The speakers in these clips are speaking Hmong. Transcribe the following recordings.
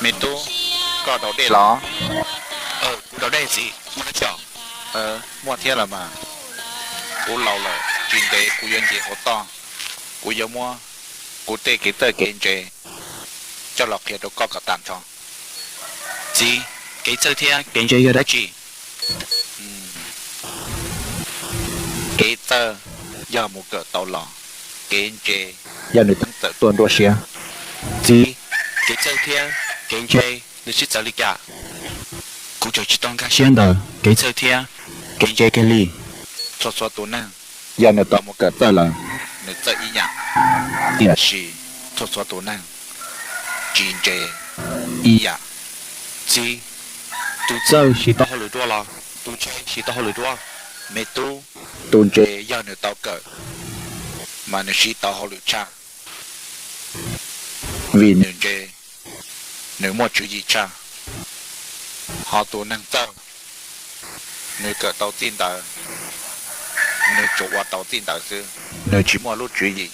Me tub, koj daus dej los? Kuv daus dej txiv, muaj dab tsi? Muaj thiab los mas. Kuv laus lawm, tsis ntev kuv yuav nce hauv toj. Kuv yuav muab kuv tej kev txawj kev ntse coj los qhia rau koj kom tag nrho. Txiv, kev txawj thiab kev ntse yog dab tsi? Kev txawj yog mus kawm tau los, kev ntse yog nws teeb txawm tuaj nruab siab. Txiv, kev txawj thiab kev ntse nws sib txawv li cas? Kuv tseem tsis tau nkag siab ntawm kev txawj thiab kev ntse kiag li. Txhua txhua tus neeg yog nws tau mus kawm txawj lawm, nws txawj ib yam, tiam sis txhua txhua tus neeg tsis ntse ib yam. Txiv, tus txawj siv tau hauj lwm dua los tus ntse siv tau hauj lwm dua? Me tub, tus ntse yog nws tau kawm mas nws siv tau hauj lwm tshaj, vim nws ntse, nws muaj tswv yim tshaj. Ho tus neeg txawj, nws kawm tau txij ntawd, nws tsuas ua tau txij ntawd xwb, nws tsis muaj lub tswv yim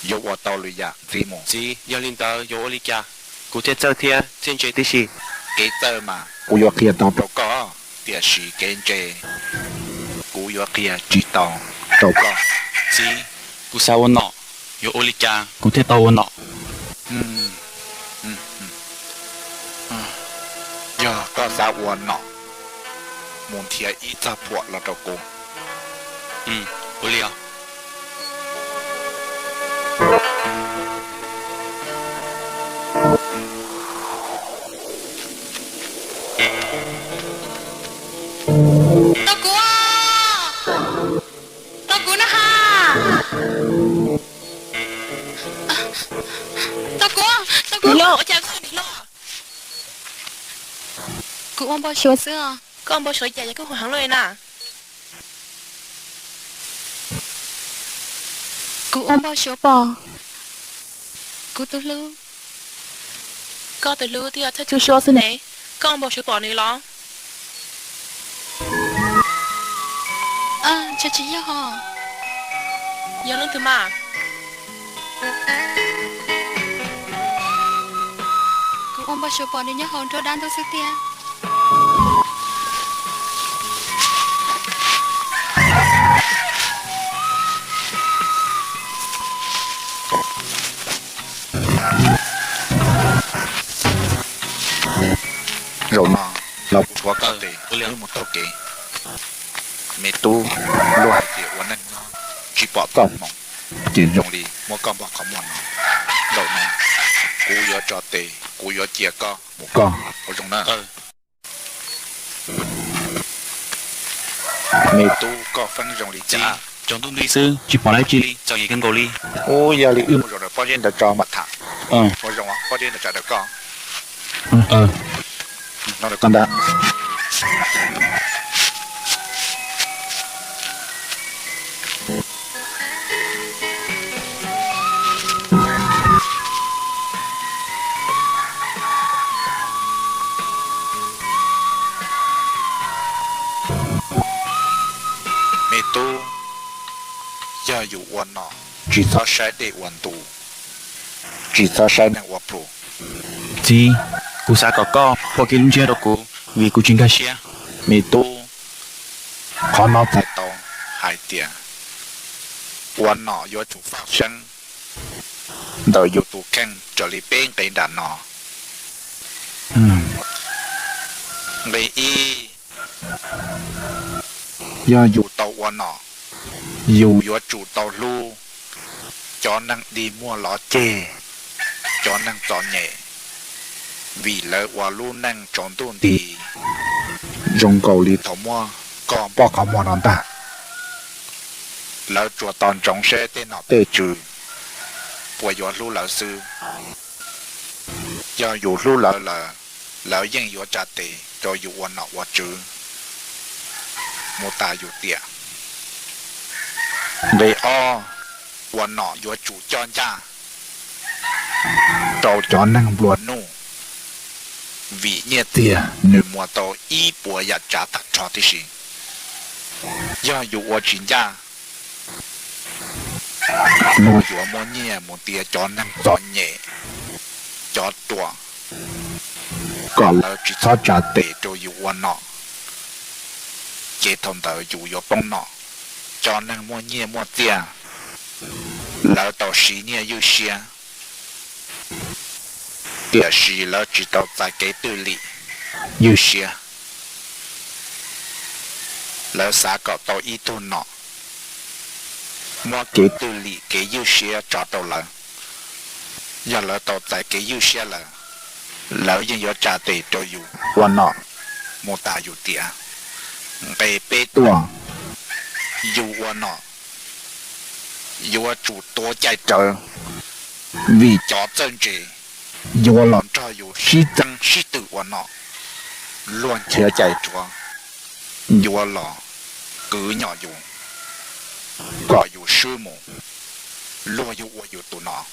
yuav ua tau lwm yam ntxiv mus. Txiv, yog li ntawd yuav ua li cas kuv thiaj txawj thiab thiaj ntse tib si? Kev txawj mas kuv yuav qhia tau rau koj, tiam sis kev ntse kuv yuav qhia tsis tau rau koj. Txiv, kuv xav ua nom, yuav ua li cas kuv thiaj tau ua nom? Yog koj xav ua nom, mus nrhiav ib txoj phuam los rau kuv. Ua li os. Tau kuv, tau kuv na ha. Tau kuv, tau kuv, ua cas koj nim los? Kuv ua npau suav xwb os. Koj ua npau suav cas es koj hu heev luaj li na? Kuv ua npau suav pom kuv tus hlub. Koj tus hlub twb yog thawj tub suab xwb ne, koj ua npau suav pom nws los? Ntshe tsis yog os. Yog leej twg mas? Kuv ua npau suav pom nws nyob hauv nruab dab ntub xwb tiag. Zaum no los kuv tshuav koj tes wb mus taug kev. Me tub, luag hais tias ua neej nyob tsis pom txoj hmoov, ces zoo li muab koj npog qhov muag no. Zaum no kuv yuav tso tes, kuv yuav cia koj mus koj ua zoo na. Me tub, koj feeb zoo li cas? Tsaus ntuj nti xwb tsis pom dab tsi li, txom nyem kawg nkaus li. Ub, yog li wb mus zaum ntawm pob zeb ntawd tso mam tham. Ua zoo, pob zeb ntawd tsam ntawm koj. Me tub, yog yus ua nom, tsis txhob saib dej ua ntu, tsis txhob saib neeg ua plhu. Txiv, kuv xav kom koj pom kev lub ntsiab rau kuv vim kuv tsis nkag siab. Me tub, qhov no txhais tau hais tias ua nom yuav tsum faj seeb ntawm yus tus kheej raws li peb nqe nram no. Nqe ib, yog yus tau ua nom, yus yuav tsum tau hlub cov neeg dig muag lov ceg, cov neeg txom nyem, vim lawv ua lub neej tsaus ntuj nti zoo nkaus li thaum muab koj npog qhov muag no ntag. Lawv tsuas tos ntsoov seb tej nom tej tswv puas yuav hlub lawv xwb. Yog yus hlub lawv lawm, lawv yeej yuav tsa tes rau yus ua nom ua tswv mus tas yus tiam. Nqe ob, ua nom yuav tsum coj ncaj rau cov neeg nplua nuj, vim nyiaj txiag nws muas tau ib puas yam tsav tag nrho tib si. Yog yus ua tsis ncaj, luag yuav muab nyiaj mus tiav cov neeg txom nyem, cov ruam, kom lawv tsis txhob tsa tes rau yus ua nom, ces thaum ntawd yus yuav poob nom. Cov neeg muaj nyiaj muaj txiaj, lawv tau siv nyiaj ywj siab, tiam sis lawv tsis tau txais kev twj lim ywj siab. Lawv xav kom tau ib tug nom muab kev twj lim kev ywj siab tso rau lawv. Yog lawv tau txais kev ywj siab lawm, lawv yeej yuav tsa tes rau yus ua nom mus tas yus tiam. Nqe peb tuaj, yus ua nom yuav tsum tuav cai rawv, vim cov txawj ntse yuav los nrog yus sib txeeb sib twm ua nom. Luag nrhiav cai rhuav, yuav los kwv nyom yus kom yus swb mus, luag yuav ua yus tus nom.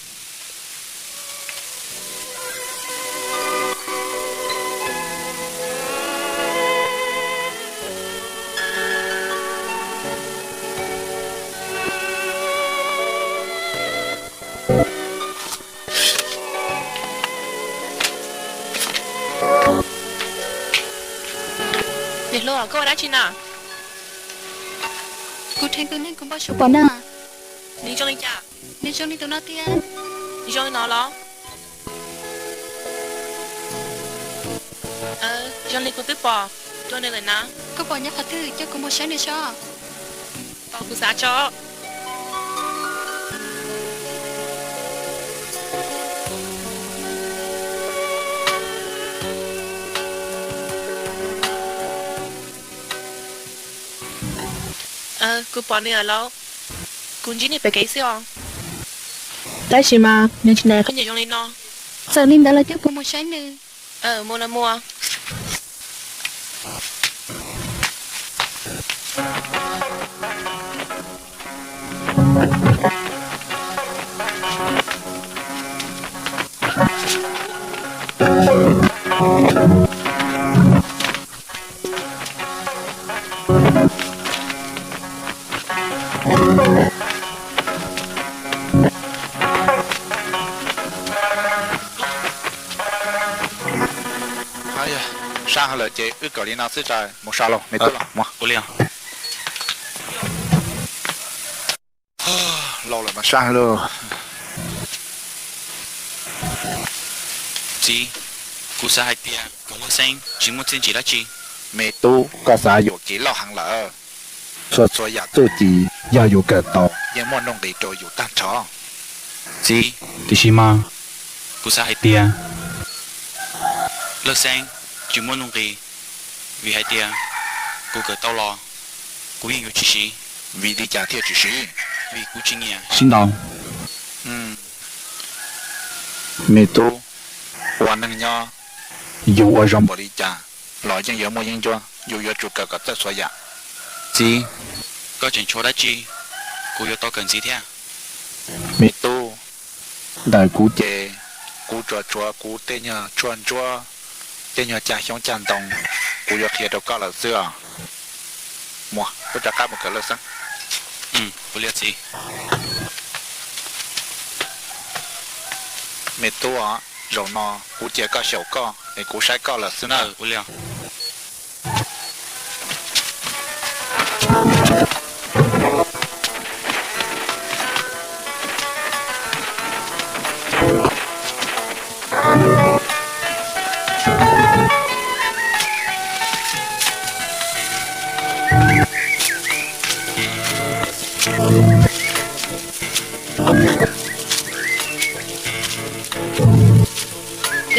Niam hluas, koj ua dab tsi na? Kuv dheev tus neeg kuv npau suav pom na. Nws zoo li cas? Nws zoo li tus no tiag. Zoo li no los? Zoo li kuv twb pom dua nws lawm na. Koj pom nyob qhov twg, coj kuv mus saib nws tso. Tos kuv xav tso. Kuv pom nws lawm lauj. Kuv ntsib nws pem kev xwb os. Tab sis mas nws tsis hnav qhov nyiam zoo li no. Txawm li ntawd los coj kuv mus saib nws. Mus los mus. Sab heev lawm ces wb kawm li no xwb tso, mus so lauj me tub. Ua li. Laus lawm mas sab heev lauj. Txiv, kuv xav hais tias kom Laj Xeeb tsis muaj txiaj ntsig dab tsi. Me tub, koj xav yuam kev loj heev lawm. Txhua txhua yam txuj ci yog yus kawm tau yeej muaj nuj nqis rau yus tag nrho. Txiv, tiam sis mas kuv xav hais tias Laj Xeeb tsis muaj nuj nqis, vim hais tias kuv kawm tau los kuv yeej yuav tsis siv. Vim li cas thiaj tsis siv? Vim kuv tsis nyiam sib ntaus. Me tub, ua neeg nyob yus ua zoo npaum li cas los yeej yuav muaj yeeb ncuab, yus yuav tsum kawm kom txawj txhua yam. Txiv, koj tseem tshuav dab tsi kuv yuav tau kawm ntxiv thiab? Me tub, ntawm kuv ces kuv tsuas tshuav kuv tej nyuag tshuaj ntsuab, tej nyuag cag xyoob cag ntoo, kuv yuav qhia rau koj lawm xwb os. Muaj, wb rov qab mus kawm Laj Xeeb. Me tub, zaum no kuv cia koj xyaum koj es kuv saib koj lawm xwb na. Niam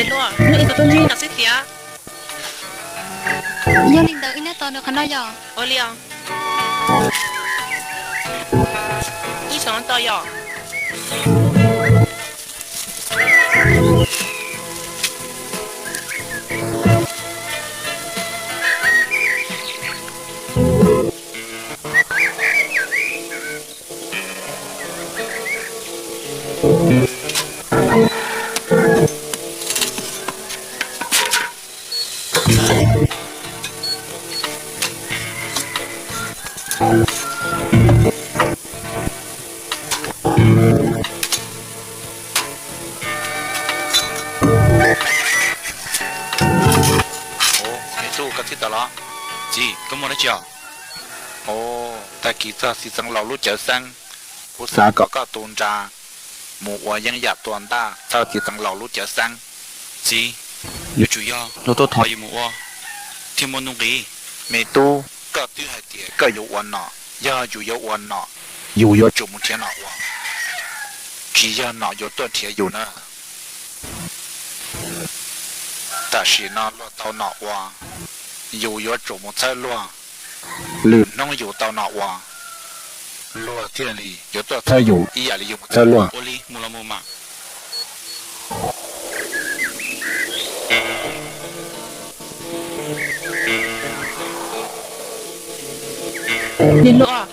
hluas, neb ib tug tub ntsuag no xwb tiag. Yog li ntawd wb nyob tos nws qhov no yog. Ua li os. Wb xav tos yom. Los, txiv, koj muaj dab tsi os? Tag kis txog txiv xeev laus lub cawv xeeb, kuv xav kom koj tu nra mus ua yeeb yam tua ntaj txhawb txiv xeev laus lub cawv xeeb. Txiv, yuav tsum yog luag tuaj thov yus mus ua thiaj muaj nuj nqis. Me tub, koj twb hais tias koj yuav ua nom, yog yus yuav ua nom, yus yuav tsum mus nrhiav nom ua, tsis yog nom yuav tuaj nrhiav yus na. Tam sim no luag tau nom ua, yus yuav tsum mus txhawb luag. Lwm hnub yus tau nom ua, luag thiaj li yuav tuaj txhawb yus ib yam li yus mus txhawb luag. Ua li mus los mus mas. Niam hluas,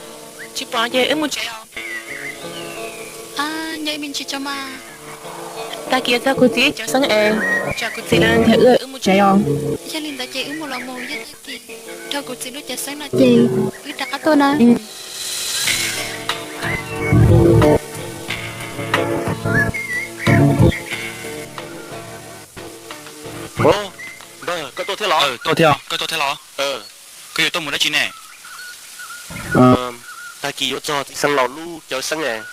tsis pom ces wb mus tsev os. Nyob ib me ntsis tso mas. Tag kis txog kuv txiv cov xeeb es, tsam kuv txiv lawv nrhiav wb, wb mus tsev os. Yog li ntawd ces wb mus los mus, yog tag kis dhau kuv txiv lub cov xeeb no ces wb rov qab tuaj na. Npawg, koj tuaj thiab los? Tuaj thiab, koj tuaj thiab los? Koj yuav tuaj mus dab tsi ne? Tag kis yuav txog txiv xeev laus lub cawv xeeb es,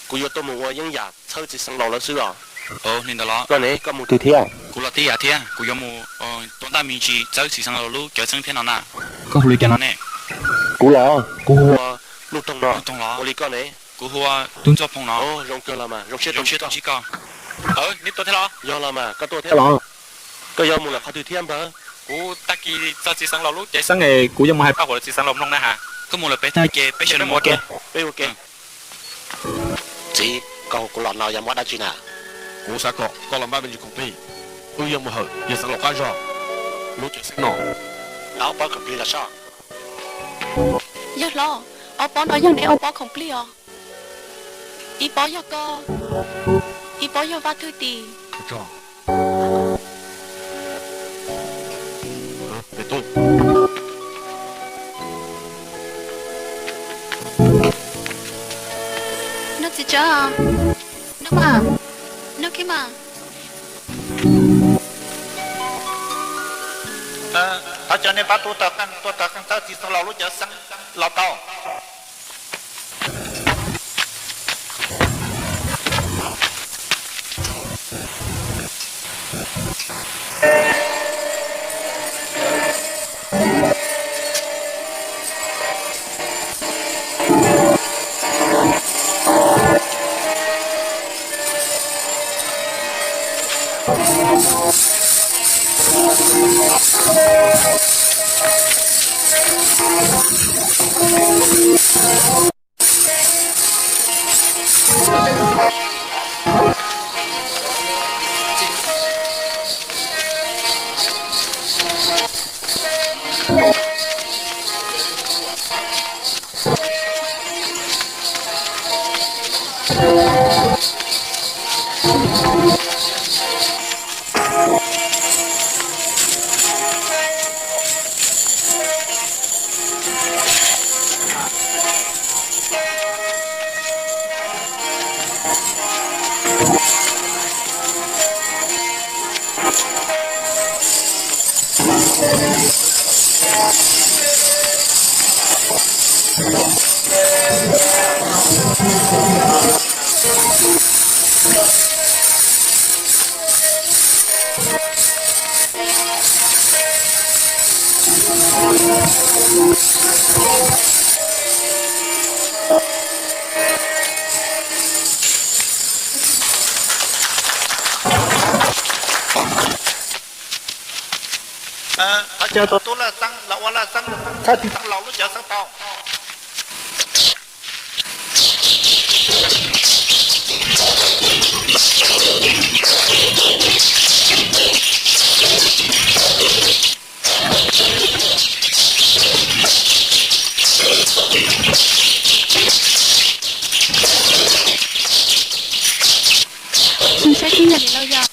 kuv yuav tuaj mus ua yeeb yam txhawb txiv xeev laus lawv xwb os. Li ntawd los? Koj ne, koj mus twg thiab? Kuv los tib yam thiab, kuv yuav mus tua ntaj me ntsis txhawb txiv xeev laus lub cawv xeeb thiab no na. Koj hu li cas no ne? Kuv los, kuv hu ua Nuj Toog no. Nuj Toog los? Ua li koj ne? Kuv hu ua Tub Ntxuaj Phoo no. Zoo kawg los mas, zoo siab tau ntsib koj. Neb tuaj thiab los? Yog los mas, koj tuaj thiab los? Koj yuav mus lawm qhov twg thiab npawg? Kuv tag kis txog txiv xeev laus lub cawv xeeb es kuv yuav mus hais paj huam rau txiv xeev laus mloog na has. Koj mus lawm peb tag ces peb sawv daws mus ua ke. Peb ua ke. Txiv, koj hu kuv los no yog muaj dab tsi na? Kuv xav kom koj los npaj me ntsis khoom plig, wb yuav mus hawm yawg xeev laus qab zog lub cawv xeeb no. Ob pob khoom plig los sob. Yawg hlob, ob pob no yog neb ob pob khoom plig os. Ib pob yog koj, ib pob yog Vaj Thwj Tim. Noj txiv tsawb, noj mas, noj kiag mas. Thov caw nej pab tuaj tawm qeej, tuaj tawm qeej txhawb txiv xeev laus lub cawv xeeb los tau. Thov caw tus tub Laj Xeeb los ua Laj Xeeb txhawb txiv xeev laus lub cawv xeeb tau. Saib seb yog li lauj yog.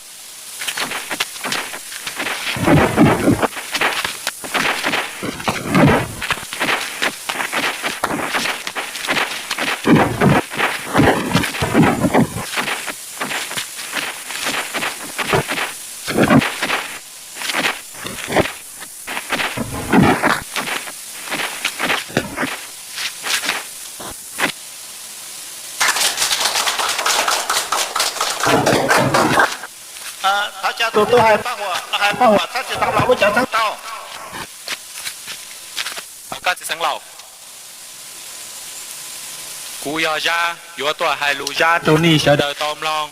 Tus tub hais paj huam, hais paj huam txhob tsis tau los lub cov txheeb tau. Koj txiv xeev laus, kuv yog Zab yuav tuaj hais lus Zab rau nej sawv daws tau mloog.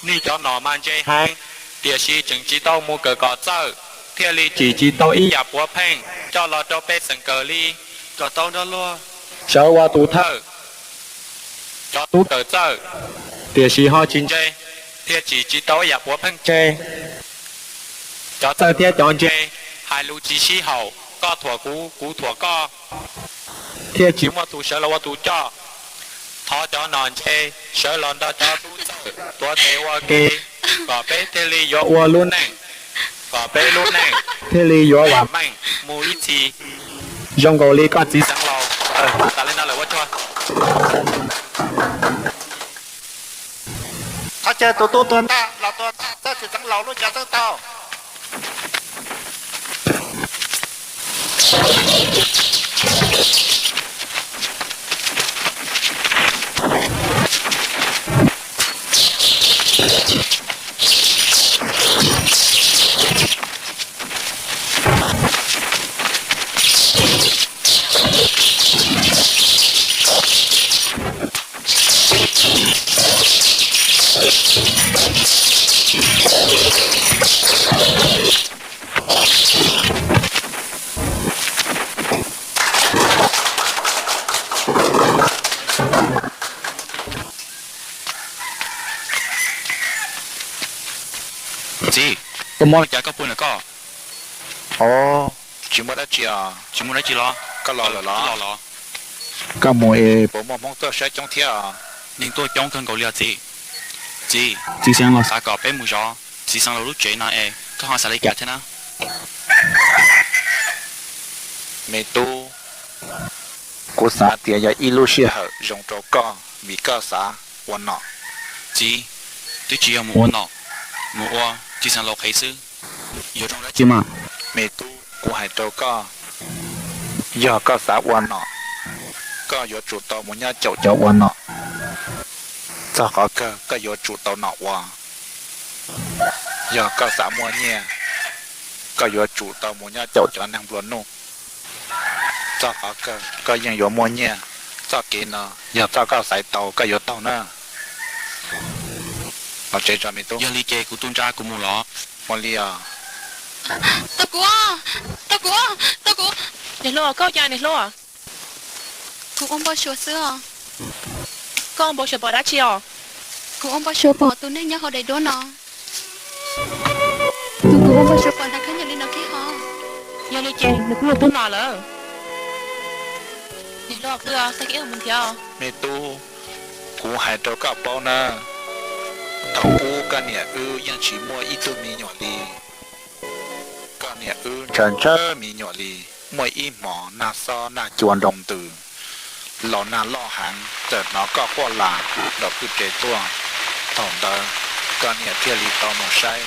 Nej cov nom mas ntse heev, tiam sis tseem tsis tau mus kawm kom txawj, thiaj li tsim tsis tau ib yam puav pheej coj los rau pej xeem kawm li. Kom tau nrog luag sawv ua tus thawj. Cov tub kawm txawj, tiam sis ho tsis ntse, thiaj tsim tsis tau ib yam puav pheej tseg. Cov txawj thiab cov ntse hais lus tsis sib haum, koj thuam kuv, kuv thuam koj, thiaj tsis muaj tus sawv los ua tus coj. Thov cov nom ntse sawv los nrog cov tub txawj tuav tes ua ke, kom peb thiaj li yuav ua lub neej, kom peb lub neej thiaj li yuav vam meej mus ib txhis, zoo nkaus li koj txiv xeev laus. Tas li no lawm ua tsaug. Thov caw tus tub tuag ntag, los tuag ntag, txhob tsis xeev laus lub cov txheeb tau. Txiv, koj mob li cas koj pw ntawm koj? Tsis muaj dab tsi os. Tsis muaj dab tsi los? Koj los lawm los? Koj mus es puas muaj Hmoob tuaj saib coob thiab? Neeg tuaj coob kawg nkaus li os txiv. Txiv, txiv xeev laus xav kom peb mus zov txiv xeev laus lub tsev no es koj ho xav li cas thiab na? Me tub, kuv xav tias yog ib lub sij hawm zoo rau koj vim koj xav ua nom. Txiv, twb tsis yog mus ua nom, mus ua txiv xeev laus qhev xwb. Yuav zoo dab tsi mas? Me tub, kuv hais rau koj, yog koj xav ua nom, koj yuav tsum tau mus nyob caum cov ua nom. Txog qhov kawg koj yuav tsum tau nom ua. Yog koj xav muaj nyiaj, koj yuav tsum tau mus nyob caum cov neeg nplua nuj. Txog qhov kawg koj yeej yuav muaj nyiaj. Txoj kev no yog txoj koj xaiv tau koj yuav taug na. Los tsev tso me tub. Yog li ces kuv tu nra kuv mus los. Ua li os. Tau kuv, tau kuv, tau kuv. Niam hluas, koj ua cas niam hluas? Kuv ua npau suav xwb os. Koj ua npau suav pom dab tsi os? Kuv ua npau suav pom tus neeg nyob hauv daim duab no. Tus kuv ua npau suav pom hnav khaub ncaws li no kiag hos. Yog li ces nws kuj yog tub nom lawm. Niam hluas, qw tag kis mus nrhiav. Me tub, kuv hais rau koj paub na, thaum ub koj niam wb yeej tsis muaj ib tug me nyuam li. Koj niam wb ntshaw ntshaw me nyuam li, muaj ib hmos nag xob nag cua nroo ntws, los nag loj heev, txawm hnov koj quaj las nraum kwj tsev tuaj. Thaum ntawd koj niam thiaj li tau mus saib,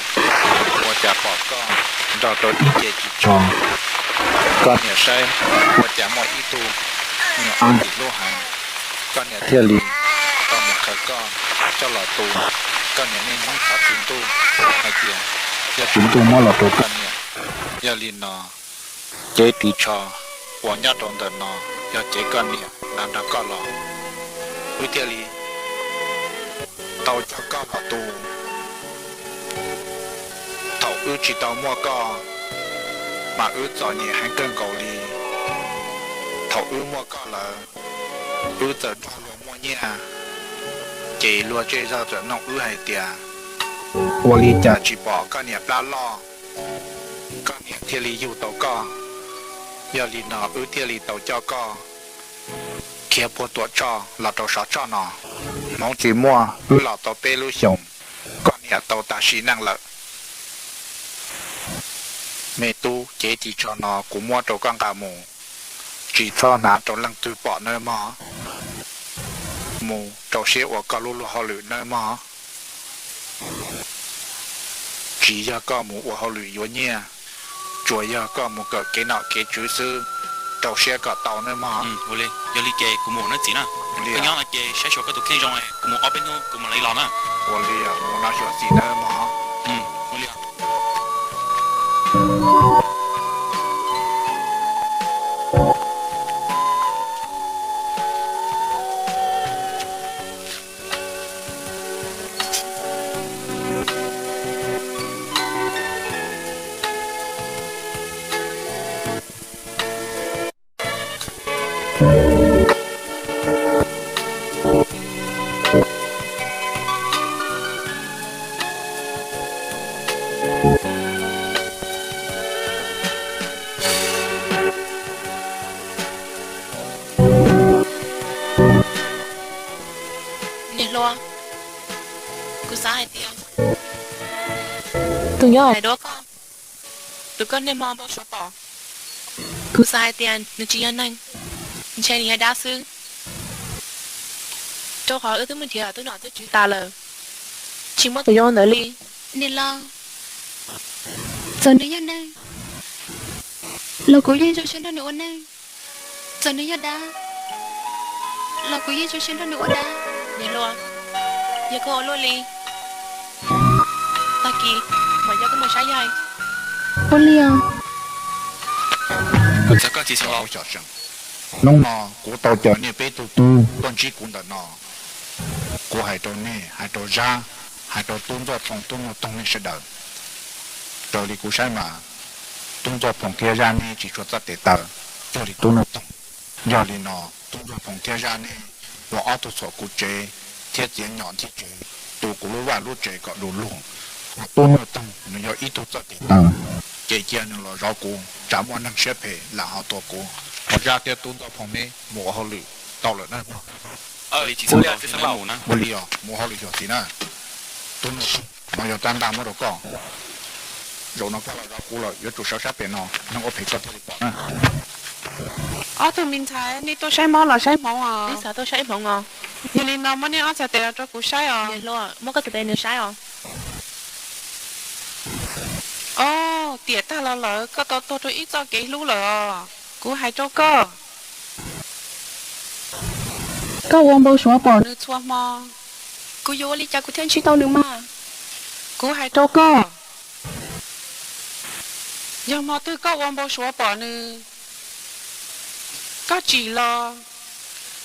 ua cas pom koj nrog rau ib ce ris tsho. Koj niam saib ua cas muaj ib tug me nyuam ntxim hlub heev, koj niam thiaj li tau mus khaws koj coj los tu. Koj niam niaj hnub thov Tswv Ntuj hais tias yog Tswv Ntuj muab los rau koj niam. Yog li no, cev ris tsho uas nyob rau ntawm no yog cev koj niam nqa nrog koj los, wb thiaj li tau coj koj los tu. Thaum wb tsis tau muaj koj, mas wb txom nyem heev kawg nkaus li. Thaum wb muaj koj lawm, wb txawm nrog luag muaj nyiaj, ces luag zej zog txawm nug wb hais tias, ua li cas tsis pom koj niam plab loj, koj niam thiaj li yug tau koj. Yog li no wb thiaj li tau coj koj khiav puag Tuam Tshoj los rau Sov Tshoj no. Hmoov tsis muaj, wb los tau peb lub xyoos, koj niam tau tas sim neej lawm. Me tub, cev ris tsho no kuv muab rau koj nqa mus, tsis txhob hnav rau leej twg pom nawb mog. Mus rau siab ua koj lub luag hauj lwm nawb mog. Tsis yog koj mus ua hauj lwm yuav nyiaj, tsuas yog koj mus kawm kev nom kev tswv xwb, rau siab kom tau nawb mog. Ua li, yog li ces kuv mus nawb txiv na. Koj nyob no ces saib xyuas koj tus kheej zoo, kuv mus ob peb hnub kuv mam li los na. Ua li, mus no xyuas txiv nawb mog. Niam hluas, kuv xav hais tias tus nyob hais dua koj, tus koj niaj hmo npau suav pom, kuv xav hais tias nws tsis yog neeg, ntshe nws yog dab xwb. Rau qhov wb twb mus nrhiav twb nom twb tswv tas lawm, tsis muaj tus zoo ntawd li. Niam laus, txawm nws yog neeg los kuv yeej zoo siab nrog nws ua neeg, txawm nws yog dab los kuv yeej zoo siab nrog nws ua dab. Niam hluas, yog koj ua luaj li, tag kis mam coj koj mus saib yaig. Ua li os. Kuv txog koj txiv xeev laus. Hnub no kuv tau caw nej peb tug tub tuaj ntsib kuv ntawm no. Kuv hais rau nej, hais rau Zab, hais rau tub Ntxuaj Phoo, tub Nuj Toog nej sawv daws, raws li kuv saib mas tub Ntxuaj Phoo thiab Zab neb tsis tshua txawj tes taw cuag li tub Nuj Toog. Yog li no, tub Ntxuaj Phoo thiab Zab neb ua ob tug txhuam kuv tsev thiab txiav nyom nthij tsev, tu kuv lub vaj lub tsev kom du lug. Ho tub Nuj Toog nws yog ib tug txawj tes taw, ces cia nws los zov kuv, tsam muaj neeg siab phem lam ho tua kuv. Ho Zab thiab tub Ntxuaj Phoo neb mus ua hauj lwm tau lawm na. Ua li os, mus ua hauj lwm xyuam xim na. Tub Nuj Toog, no yog rab ntaj muab rau koj. Zaum no koj los zov kuv lawm yuav tsum sawv sab pem no, neeg ua phem koj thiaj li pom na. Ob tug me ntxhais, nej tuaj saib mob los saib hmoov os? Wb xav tuaj saib hmoov os. Yog li no muab nej ob txhais tes los rau kuv saib os. Niam hluas, muab koj txhais tes nws saib os. Os, tiam tag los lawm, koj tau tuag rau ib txoj kev hlub lawm os. Kuv hais rau koj, koj ua npau suav pom nws txhua hmo, kuv yuav ua li cas kuv thiaj ntsib tau nws mas? Kuv hais rau koj, yog hmo twg koj ua npau suav pom nws, koj tsim los,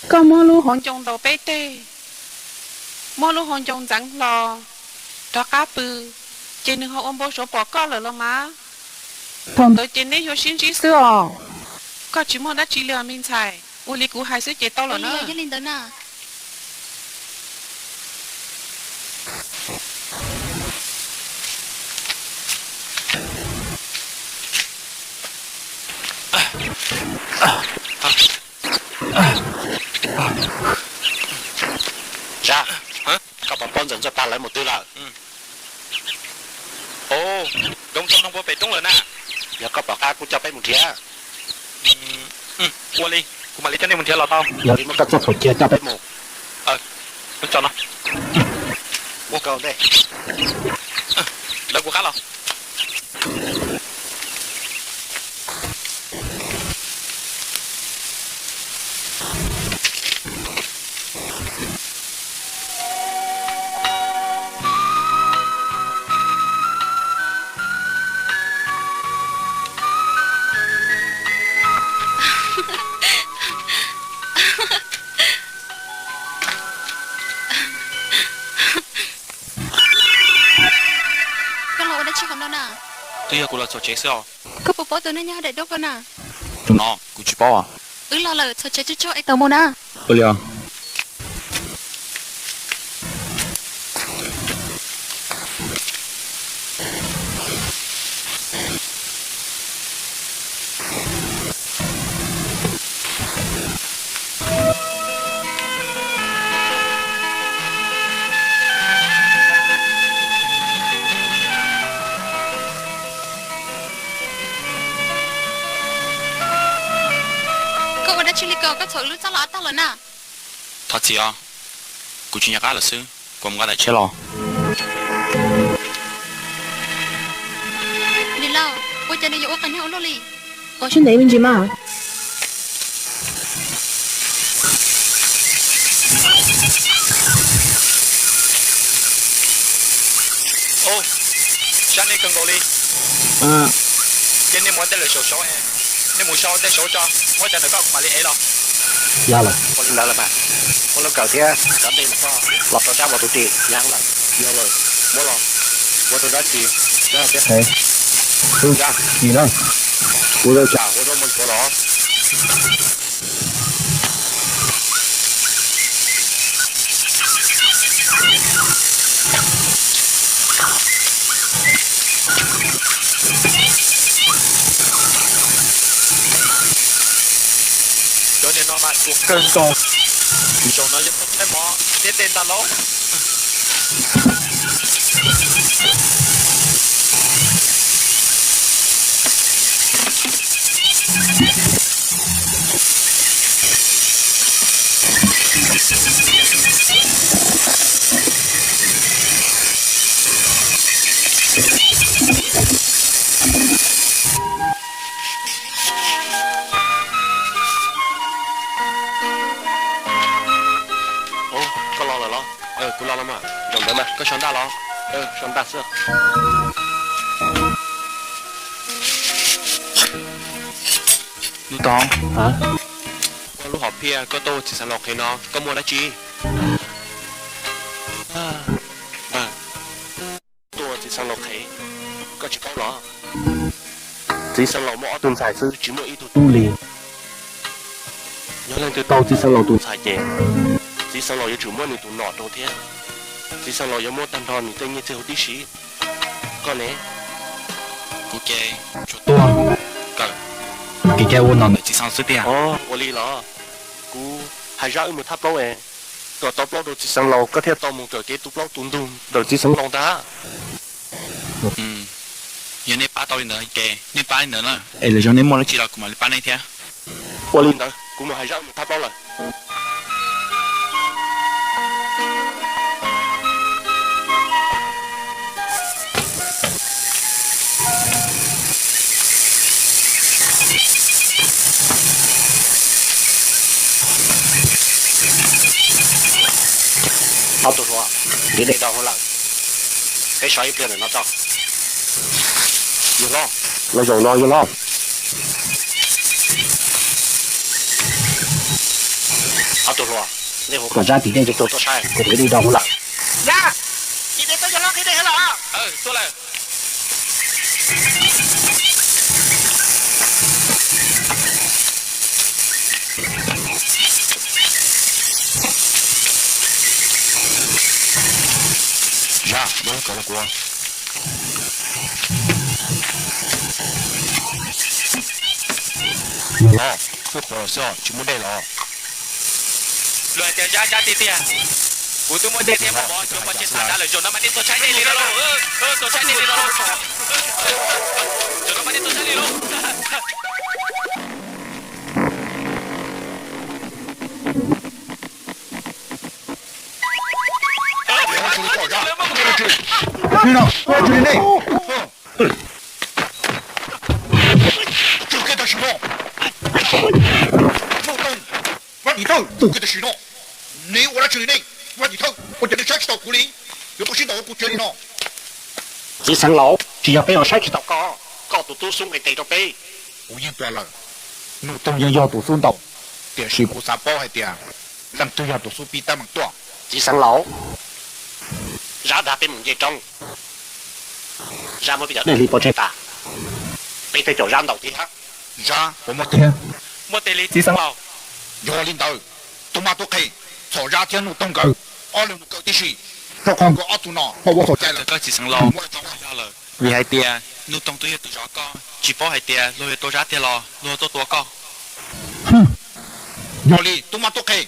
koj muab lub hauv ncoo ntaus peb teg, muab lub hauv ncoo ntxeev hlo rov qab pw, ces nws ho ua npau suav pom koj lawm los mas. Thaum ntawd ces neb yuav sib ntsib xwb os. Koj tsis muaj dab tsi li os me ntxhais, ua li kuv hais xwb ces tau lawm na. Yog li ntawd na. Zab, koj pom poj ntxawm Ntxuaj Paj lawv mus twg lawm? Ov, Nkauj Ntxawg Noog puag pem roob lawm na. Yog koj pom qab kuj coj peb mus nrhiav. Ua li, kuv mam li coj nej mus nrhiav los tau. Yog li muab koj txoj phuam cia coj peb mus. Tso no. Ua koj ntej. Lawv kuv qab los. Koj los ua dab tsi qhov no na? Twb yog kuv los txhos tsev xwb os. Koj puas paub tus neeg nyob daim duab ko na? Tus no kuv tsis paub. Wb los lawm, txhos tsev tsuag tsuag es tau mus na. Ua li os. Koj ua dab tsi li ko, koj txhaum wb lub txaj los av tag lawm na. Thov txim os, kuv tsis nco qab lawm xwb, kuv mus nqa daim tshiab los. Niam laus, ua cas nws yuav ua qas niag ua luaj li? Ua siab ntev me ntsis mas. Ov, sab nej kawg nkaus li. Ces nej mus ua ntej lawm saum saud, nej mus sau ua ntej saud tso, muab cov ntawm koj kuv mam li ev los. Yog lawm. Ua li ntawd lawm mas, muab lub kawm thiab cov dej ntawm koj los rau Zab ua tus ris, yog lawm. Yog lawm, muab los, muab rau Zab ris, Zab thiab. Ris na, ua zaub tsam ua zaub muaj ntsuav los. Cov niag no mas ruam kawg nkaus. Zaum no yog tuaj tshaib mov thiab dej ntag lauj. Koj los lawm los? Kuv los los mas. Zaum ntawd mas koj sau ntaj los? Sau ntaj xwb. Nuj Toog, koj lub hom phiaj koj tuaj ua txiv xeev laus qhev no koj muaj dab tsi? Tuaj ua txiv xeev laus qhev, koj tsis paub los? Txiv xeev laus muaj ob tug ntxhais xwb tsis muaj ib tug tub li. Yog leej twg tau txiv xeev laus tus ntxhais ces txiv xeev laus yuav tsum muab nws tus nom rau thiab. Txiv xeev laus yuav muab tag nrho nws tej nyiaj txiag huv tib si. Koj ne? Kuv ces tsuas tuaj kawm kev cai ua nom ntawm txiv xeev xwb tiag. Ua li los? Kuv hais Zab wb mus thab plaub es kom tau plaub rau txiv xeev laus koj thiaj tau mus kawm kev tu plaub tu ntug ntawm txiv xeev laus ntag. Yog nej pab tau li ntawd ces nej pab li ntawd na, es lwm zaus nej muaj dab tsi los kuv mam li pab nej thiab. Ua li ntawd kuv mus hais Zab wb mus thab plaub lawm. Ob tug hluas, ntiv dej do hauv lawm, peb so ib pliag ntawm no tso. Yawg hlob, los zaum no yawg hlob. Ob tug hluas, nej hu kom Zab tim tej tug tuaj saib, kuv ntiv dej do hauv lawm. Zab, tim tej tuaj yawg hlob nqhis dej hauv lawm. Tuaj lawm. Zab, muab lub kawm rau kuv. Los, twb qhuav los xwb os, tsis muaj dej los? Luag hais tias Zab Zab tiag tiag. Kuv twb muab dej thiab muab mov cov pov tseg tag lawm, zaum no mas nej tuaj tshaib dej li no lauj, tuaj tshaib dej li no lauj. Zaum no mas nej tuaj tshaib li lauj. Vaj Tim Thawj, ua dab tsi li ne? Vaj Tim Thawj, ua cas nej saib tsis taus kuv li? Yuav tau sib ntaus ua kuv tsev li no. Txiv xeev laus, tsis yog peb los saib tsis taus koj, koj tus tub xub nqis tes rau peb. Kuv yeej tuag lawm, Nuj Toog yeej yog tus xub ntaus, tiam sis kuv xav paub hais tias leej twg yog tus xub pib tab meeg tuaj. Txiv xeev laus, Zab dag peb mus nce roob, Zab muab peb cov dej hliv pov tseg tas, peb thiaj caum Zab ntaus thiab. Zab puas muaj tes? Muaj tes li txiv xeev laus. Yog li ntawd, tub mab tub qhe, txhom Zab thiab Nuj Toog nkawd ob leeg mus kaw tib si, rau qhov nkawd ob tug no ho ua txhaum cai lawm. Koj txiv xeev laus, yog lawm, vim hais tias Nuj Toog twb yog tus zov koj, tsis paub hais tias luag yuav tua Zab tiag los luag tuaj tua koj. Yog li tub mab tub qhe,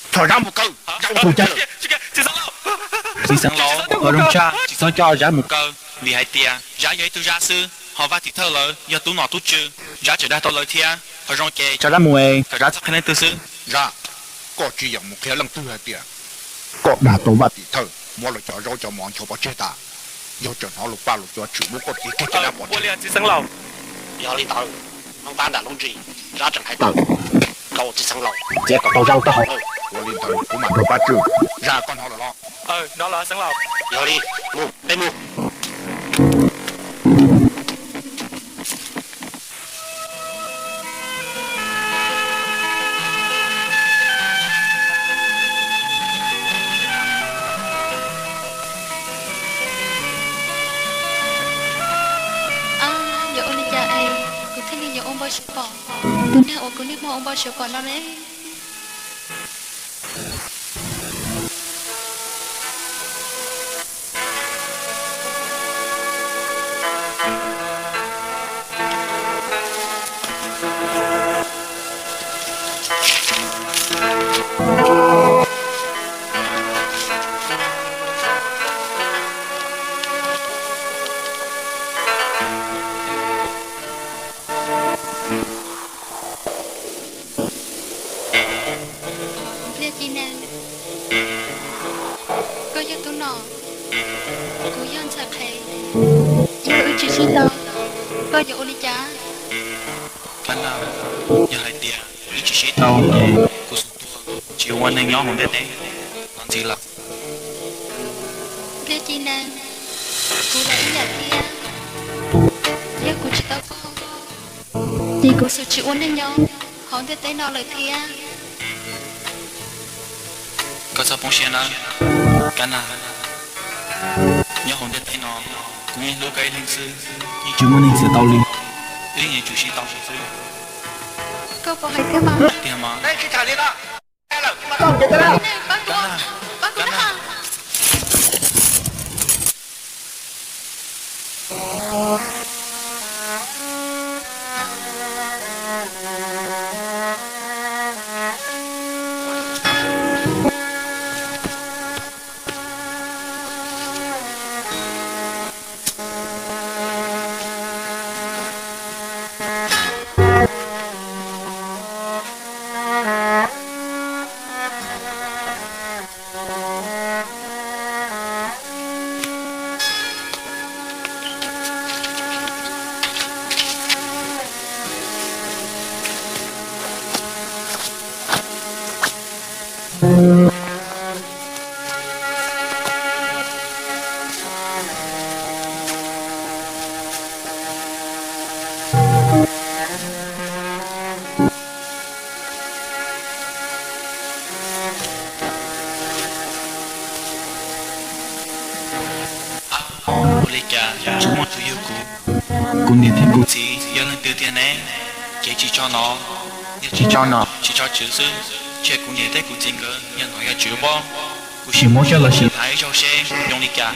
txhom Zab mus kaw, Zab ua txhaum cai lawm. Txiv xeev laus, ua zoo tshaj tsis txhob coj Zab mus kaw, vim hais tias Zab yog ib tug zab xwb, ho Vaj Tim Thawj lawv yog tub nom tub tswv, Zab tseem dag tau lawv thiab. Qhov zoo ces tso Zab mus es kom Zab txhob qhia leej twg xwb. Zab, koj tsis yam mus qhia leej twg hais tias koj dag tau Vaj Tim Thawj muab lawv cov zaub cov mov nchuav pov tseg tas, yog tseem hnov lus paj lus cua tshwm muab koj txiv kiag caj dab pov tseg. Yog li ntawd, noob qab nram lub ntsis, Zab tseem hais tawm, koj ua txiv xeev laus, txiav kom tau Zab lub taub hau. Ua li ntawd kuv mam nrog pab tswj. Zab, koj hnov lawm los? Yog li, mus, peb mus. kuv thiaj li yuav ua npau suav pom tus neeg uas kuv niaj hmo ua npau suav pom no ne. Pliag ci neeg, koj yog tub nom, kuv yog ntxhais qhev, yog wb tsis sib tau, koj yuav ua li cas? Kab Naj, yog hais tias wb tsis sib tau ces kuv xum tuag tsis ua neeg nyob hauv ntiaj teb no ntxiv lawm. Pliag ci neeg, kuv los ib yam thiab, yog kuv tsis tau koj ces kuv xum tsis ua neeg nyob hauv ntiaj teb no lawm thiab. Koj txhob poob siab nawb, Kab Naj. Nyob hauv ntiaj teb no, kuv yeej hlub koj ib leeg xwb, yeej tsis muaj neeg txawv tau li. Wb yeej yuav tsum sib tau xwb. Koj puas hais tiag mas? Tiag mas. Pab kuv, pab kuv. Ua li cas tsis muaj tus yug kuv? Kuv niam thiab kuv txiv yog leej twg tiag ne? Kev tsis tso nom, yog tsis tso nom tsis tso tswv xwb, ntshe kuv niam thiab kuv txiv nkawd yog nom yog tswv pob. Kuv sim muab coj los sim hais ib zaug seb zoo li cas.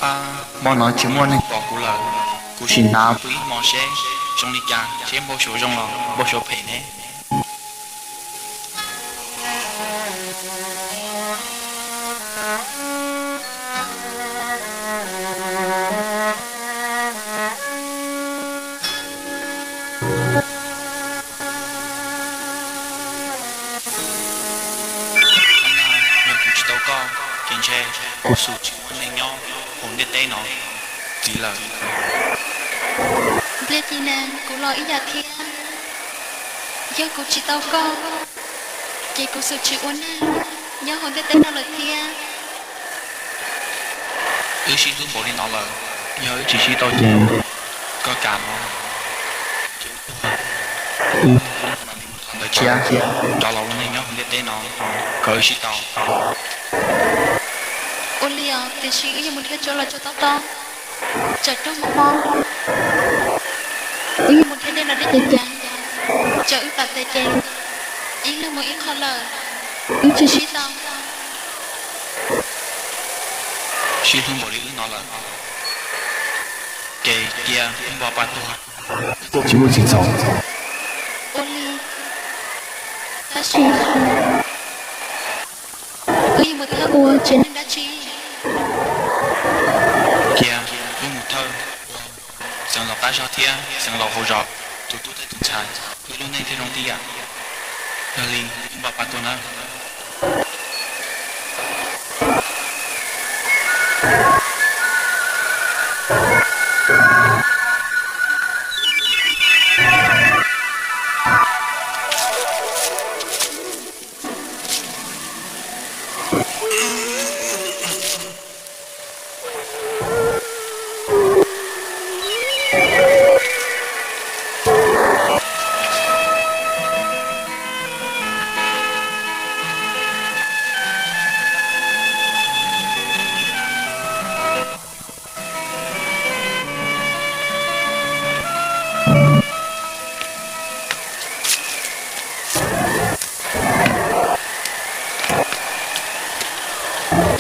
Ab, hmo no tsis muaj neeg pom kuv lawm, kuv sim hnav pw ib hmo seb zoo li cas, seb npau suav zoo los npau suav phem ne. Yog kuv tsis tau koj ces ntshe kuv xum tsis muaj neeg nyob hauv ntiaj teb no ntxiv lawm. Npliaj ci neeg, kuv los ib yam thiab. Yog kuv tsis tau koj, ces kuv xum tsis ua neeg nyob hauv ntiaj teb no lawm thiab. Wb sib hlub npaum li no lawm, yog wb tsis sib tau ces koj kam no, wb ntawd tshiab rov los ua neeg nyob hauv ntiaj teb no kom wb sib tau. Ua li os, tiam sis wb yuav mus nrhiav tsov los tsau tob tob, tsam rooj mob mob, wb yuav mus nrhiav dej los dej ceev ceev, tsam wb pam tes ces ib leeg mus ib qho lawm, wb tsis sib tau. Sib hlub npaum li wb no lawm, ces cia wb npo pa tuag. Tsis muaj tsis txhaum. Ua li, tab sis li mus thiab ua tsev neeg dab tsi? Cia wb mus thawj ua xeev laus qab zog thiab xeev laus hauv zos tus tub thiab tus ntxhais, wb lub neej thiaj zoo tib yam. Yog li wb npaj pab tuaj nawb.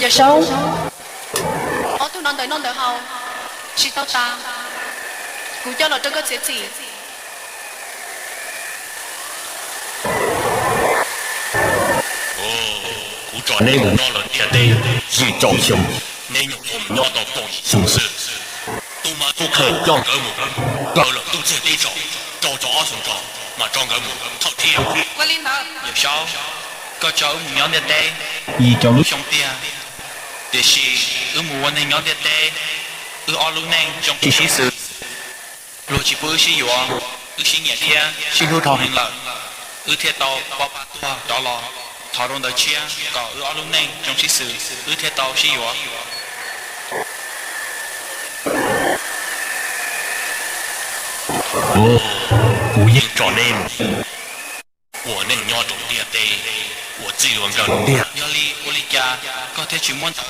Yawm Saub, ob tug no ntawm noj ntawm haus tsis tau tas, kuv coj los rau koj txiav txim. Kuv tso neb mus nyob lawm ntiaj teb yim caum xyoo, neb nyuam qhuav mus nyob tau kaum yim xyoo xwb. Tub mab tub qhe coj nkawd mus, nkawd los ntuj txiag teb tsaus, rau tso ob xyoo tso mas tso nkawd mus thawj thiab. Ua li ntawd, Yawm Saub, koj tso wb mus nyob ntiaj teb yim caum lub xyoo tiag, tiam sis wb mus ua neeg nyob ntiaj teb, wb ob lub neej zoo tsis sib xws. Luag tsis pub wb sib yuav, wb sib nyiam thiab sib hlub dhau heev lawm, wb thiaj tau pab pab tuag rov los. Thov rau ntawd tshiab kom wb ob lub neej zoo sib xws, wb thiaj tau sib yuav. Kuv yeej tso neb mus ua neej nyob rau ntiaj teb, ua txij ua nkawm tiag. Yog li ua li cas koj thiaj tsis muab ntawv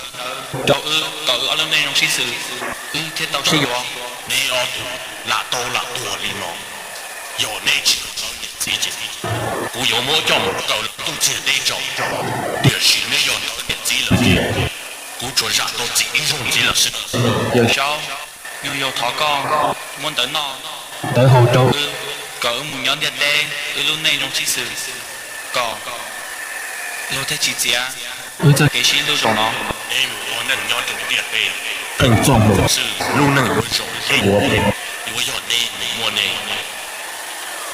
rau wb kom wb ob lub neej zoo sib xws, wb thiaj tau sib yuav? Neb ob tug lam tau lam tuag li no, yog neb tsis kam niam txiv ces kuv yuav muab coj mus kaw los ntuj txiag teb tsaus. Tiam sis neb yog niam txiv lawm ces kuv tsuas zam tau txim ib zaug ntxiv lawm xwb. Yawm Saub, nyuag yaus thov koj muab ntawv noj, ntawv haus rau wb, kom wb mus nyob ntiaj teb, wb lub neej zoo sib xws, kom luag thiaj tsis txiav wb txoj kev sib hlub zaum no. Neb mus ua neej nyob rau ntiaj teb, pheej txoj hmoo xwb, lub neej yuav zoo thiab yuav phem yuav yog neb mus muaj neb.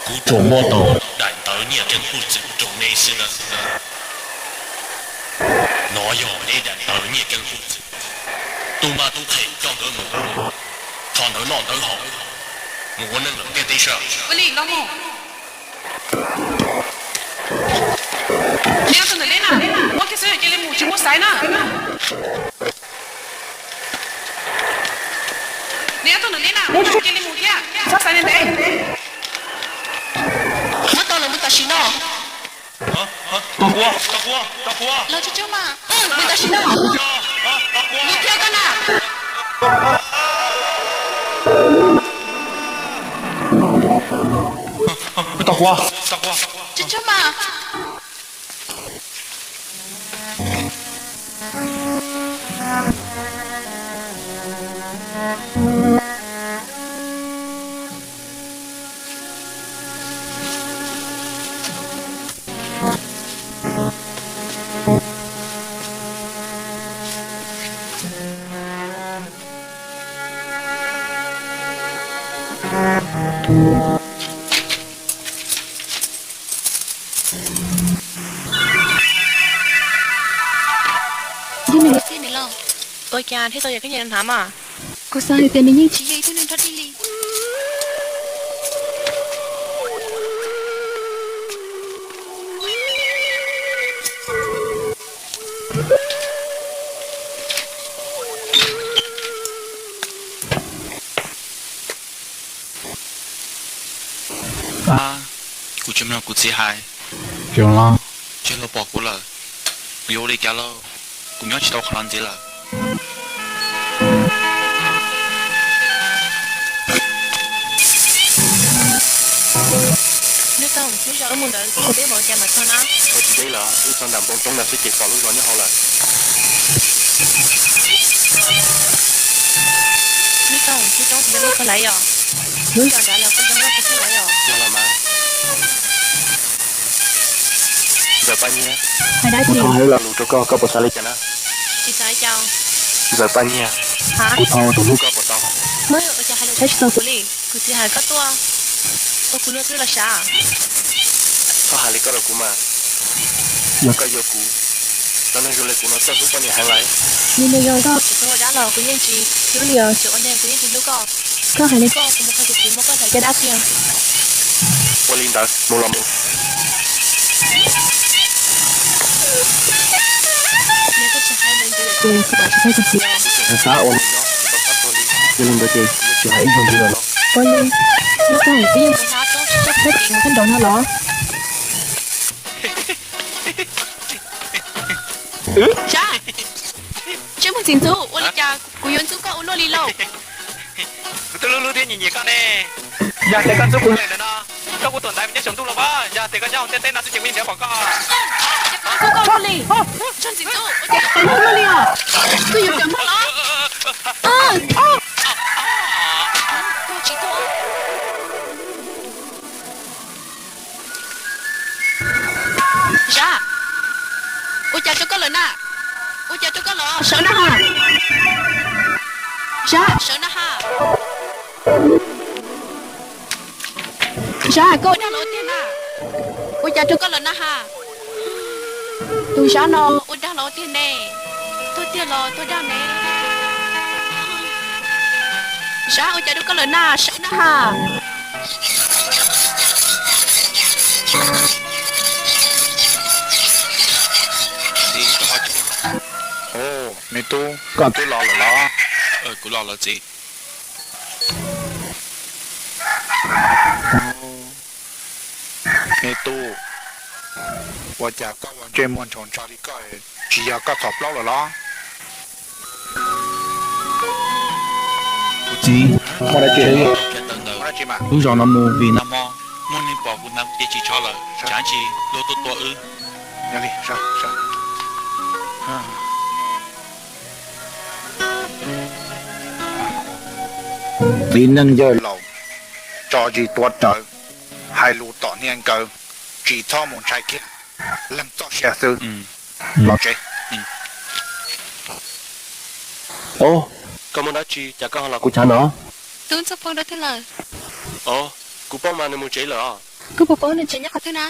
Kuv tsuas muab tau daim ntawv nyiaj keeb huj txwm rau neb xwb nawb. No yog neb daim ntawv nyiaj keeb huj txwm. Tub mab tub qhe coj nkawd mus, tso ntawv noj ntawv haus, mus ua neej lawm ntiaj teb sab. Ua li los mus. Neb ob tug ntawm neb na, muab kiag xwb cia li mus tsis muaj xaiv na. Neb ob tug ntawm neb na, muab cia li mus thiab, txhob xaiv ntev ntev. Muab tau lawm mus tam sim no. Los tsuj tsuag mas, mus tam sim no. Mus thiab koj na. Tsuj tsuag mas. Ib tug niam tij niam laus, ua cas thiaj tau yog koj niam hnav mas? Kuv xav hais tias nws yeej tsis yog ib tug neeg rog dig li. Ab, kuv tsis mloog kuv txiv hais. Tsis los, tsis los pom kuv lawm. Kuv yuav ua li cas lauj? Kuv nyob tsis tau qhov no ntxiv lawm. Neb tau mus txog wb mus ntawd, teb npaum cas mas txog na? Tsis deb lawm, wb txog nram npoo roob ntawd xwb ces pom lub zos nyob hauv lawm. Neb tau mus txog roob tsis nco neb txog lawm yom? Hnub no nrad los koj nrog koj xwb los yog? Yog los mas. Ntxawm Paj Nyiag, hais dab tsi? Kuv hais lo lus rau koj, koj puas xav li cas na? Tsis xav li cas. Ntxawm Paj Nyiag, kuv thov tus hlub koj puas tau? Muab ua cas hais lus saib tsis taus kuv li. Kuv txiv hais koj tuaj ua kuv luag twg los sav? Koj hais li koj rau kuv mas. Yog koj yuav kuv, cov neeg zoo li kuv no txawj hlub poj niam heev lawm. Li no yog koj tseem ua dab los kuv yeej tsis hlub li os, tseem ua neeg kuv yeej tsis hlub koj. Koj hais li koj, kuv mus qhia kuv txiv muab koj hlawv caj dab kiag. Ua li ntawd, mus los mus. Yog koj tsis hais li ntawd ces kuv mam tsis qhia kuv txiv os. Xav ua li no, tsis tau xav tuag li. Yog li ntawd ces tsis hais ib zaug ntxiv lawm los? Ua li, nyob rau hauv tib yeej mus hla tsob tsis tsob khaub pim mus kheej nraud no los? Sab, seb muaj txiv ntxub ua li cas kuv yuav ntxub koj ua luaj li lauj. Kuv twb hlub hlub thiab nyiam nyiam koj ne. Yog tias koj ntxub kuv ntawm no, koj kuj tuam ntaiv mus nyob saum ntuj los mas. Yog tias koj nyob hauv ntiaj teb no xwb ces kuv yeej nrhiav pom koj. Ntxub koj ua luaj li, txog ntxim ntxub ua cas koj ua luaj li os. Koj yuav kam muag los? Koj tsis tuag. Zab, ua cas rau koj lawm na? Ua cas rau koj lawm? Sawv na ha. Zab, sawv na ha. Zab, koj ua dag los ua tiag na? Ua cas rau koj lawm na ha? Tus Zab no ua dag los ua tiag ne? Tuag tiag los tuag dag ne? Zab, ua cas rau koj lawm na? Sawv na ha. Me tub, koj twb los lawm los? Kuv los lawm txiv. Me tub, ua cas koj ua ntsej muag ntshau ntshau li koj, tsis yog koj txhom plaub lawm los? Kuv txiv, muaj dab tsi? Lub zos no mus vim nag hmo muaj neeg pom kuv hnav cev tshis tsho lawm, tsam ntsis luag tuaj tua wb. Txiv neej yawg laus, tso zis tuav rawv, hais lus tom hnia nkawd, tsis txhob mus ntshai kiag, leej txoj sia xwb. Los tsev. Koj muaj dab tsi cas koj ho los kuv chav no? Tub Ntxooj Phooj dab twg lawm? Kuv paub mas, nws mus tsev lawm os. Koj puas paub nws tsev nyob qhov twg na?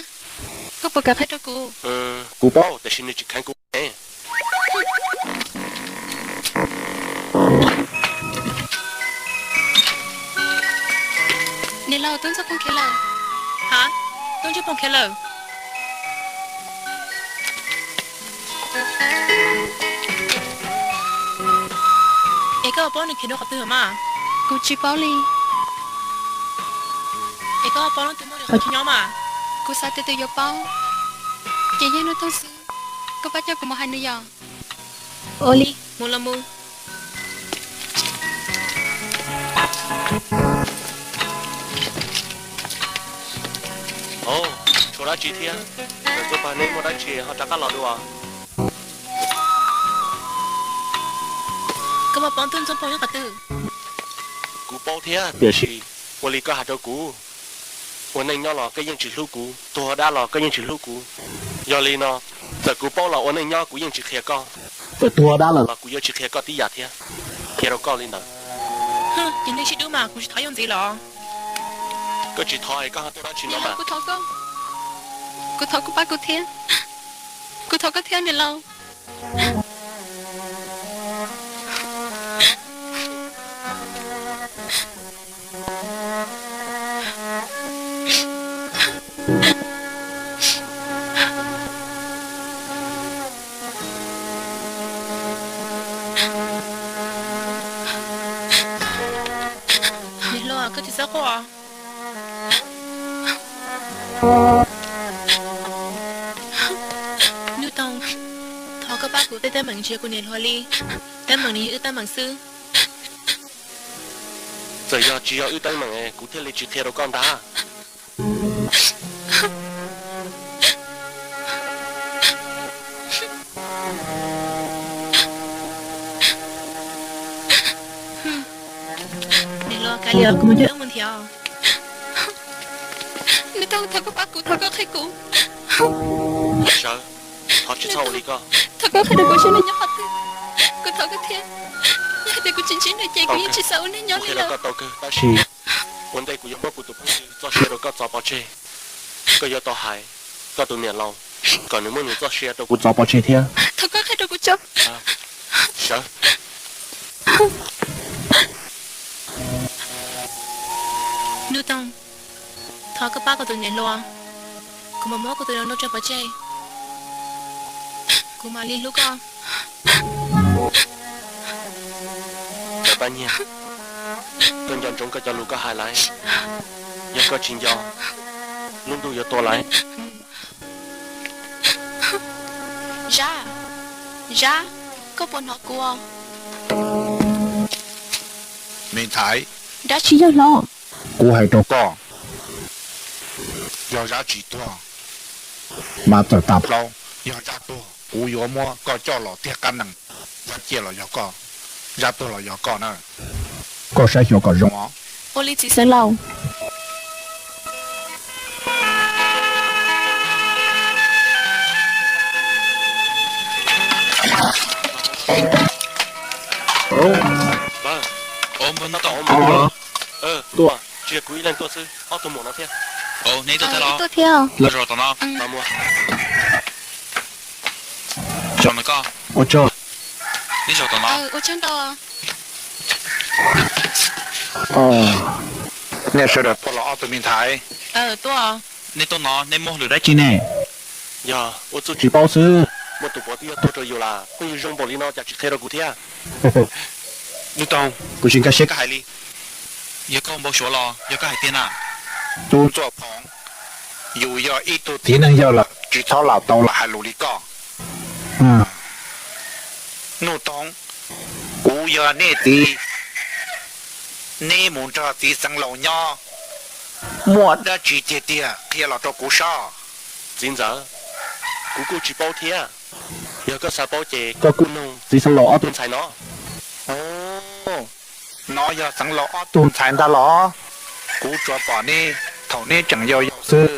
Koj puas kam qhia rau kuv? Kuv paub tiam sis nws tsis kheev kuv ne. Niam laus, Tub Ntxooj Phooj khiav lawm. Ha, Tub Ntxooj Phooj khiav lawm. Es koj paub nws khiav rau qhov twg mas? Kuv tsis paub li. Es koj paub leej twg muaj nws qhov chaw nyob mas? Kuv xav tias tus yuav paub, ces yog hnub toog xwb, koj pab coj kuv mus hais nws yom. Ua li, mus los mus. Tshuav dab tsi thiab? Ntxooj Phooj, neb muaj dab tsi ho rov qab los dua? Koj puas paub Tub Ntxooj Phooj nyob qhov twg? Kuv paub thiab, tiam sis ua li koj hais rau kuv, ua neej nyob los koj yeej tsis hlub kuv, tuag dab los koj yeej tsis hlub kuv. Yog li no, txawm kuv paub los ua neej nyob kuv yeej tsis qhia koj, txawm tuag dab lawm los kuv yuav tsis qhia koj tib yam thiab. Qhia rau koj li ntawd. Ces nej sib dub mas kuv tsis thov yuav ntxiv los? Koj tsis thov es koj ho tuaj dab tsi no mas? Kuv thov koj, kuv thov koj pab kuv thiab, kuv thov koj thiab niam laus. Niam hluas, koj tsis txhob quaj. Hnub Toog, thov koj pab kuv tej teeb meem, tsis yog kuv niam hluas li, teeb meem nws yog wb teeb meem xwb. Txawm yog tsis yog wb teeb meem kuv thiaj li tsis qhia rau koj ntag. Niam Kav liam, kuv mus nrog wb mus nrhiav. Nws tau, thov koj pab kuv, thov koj qhia kuv. Sawv, thov tsis txhob ua li koj. Thov koj qhia rau kuv saib nws nyob qhov twg. Kuv thov koj thiab. Yog hais tias kuv tsis ntsib nws ces kuv yeej tsis xav ua neeg nyob li lawm. Tab sis ua ntej kuv yuav muab kuv tus phooj ywg txoj sia rau koj txo pov tseg. Koj yuav tau hais koj tus niam laus kom nws muab nws txoj sia rau kuv txo pov tseg thiab. Thov koj qhia rau kuv tso. Sawv. Nuj Toog, thov koj pab kuv tus niam hluas, kuv mam muab kuv tus niam hluas tso pov tseg, kuv mam li hlub koj. Cov paj nyiag, koj nco ntsoov koj cov lus koj hais lawm. Yog koj tsis nco, lub ntuj yuav tua lawm. Zab, Zab, koj puas hnov kuv? Me ntxhais, dab tsi yog hlob? Kuv hais rau koj, yog Zab tsis tuag mas txawm tas plaub, yog Zab tuag kuv yuav muab koj coj los tiag qab nees. Zab ciaj los yog koj, Zab tuag los yog koj na. Koj saib xyuas kom zoo os. Ua li txiv xeev laus. Tuaj, tsis yog kuv ib leeg tuaj xwb, ob tug muam no thiab. Neb tuaj thiab los? Los zaum tom no. Zaum no koj. Ua tsaug. Neb zaum tom no. Nej sawv daws tuaj los ob tug me ntxhais? Nej tuaj no nej muaj hwm dab tsi ne? Yog ua txuj tsis paub xwb. Muaj tus puav twb yog tuag rau yus lawm, phooj ywg zoo npaum li no cas tsis qhia rau kuv thiab? Nuj Toog, kuv tsis nkag siab koj hais li. Yog koj npau suav los yog koj hais tiag na? Tub Ntxuaj Phoov, yus yog ib tug txiv neej yawg lawm tsis txhob lam tau lam hais lus li koj. Nuj Toog, kuv yog nej txiv, neb mus nrog txiv xeev laus nyob, muaj dab tsi tiag tiag qhia los rau kuv saib. Txiv ntxawm, kuv kuj tsis paub thiab. Yog koj xav paub ces koj kuj nug txiv xeev laus ob tug ntxhais no. No yog xeev laus ob tug ntxhais ntag los? Kuv tsuas pom neb thaum neb tseem yau yau xwb.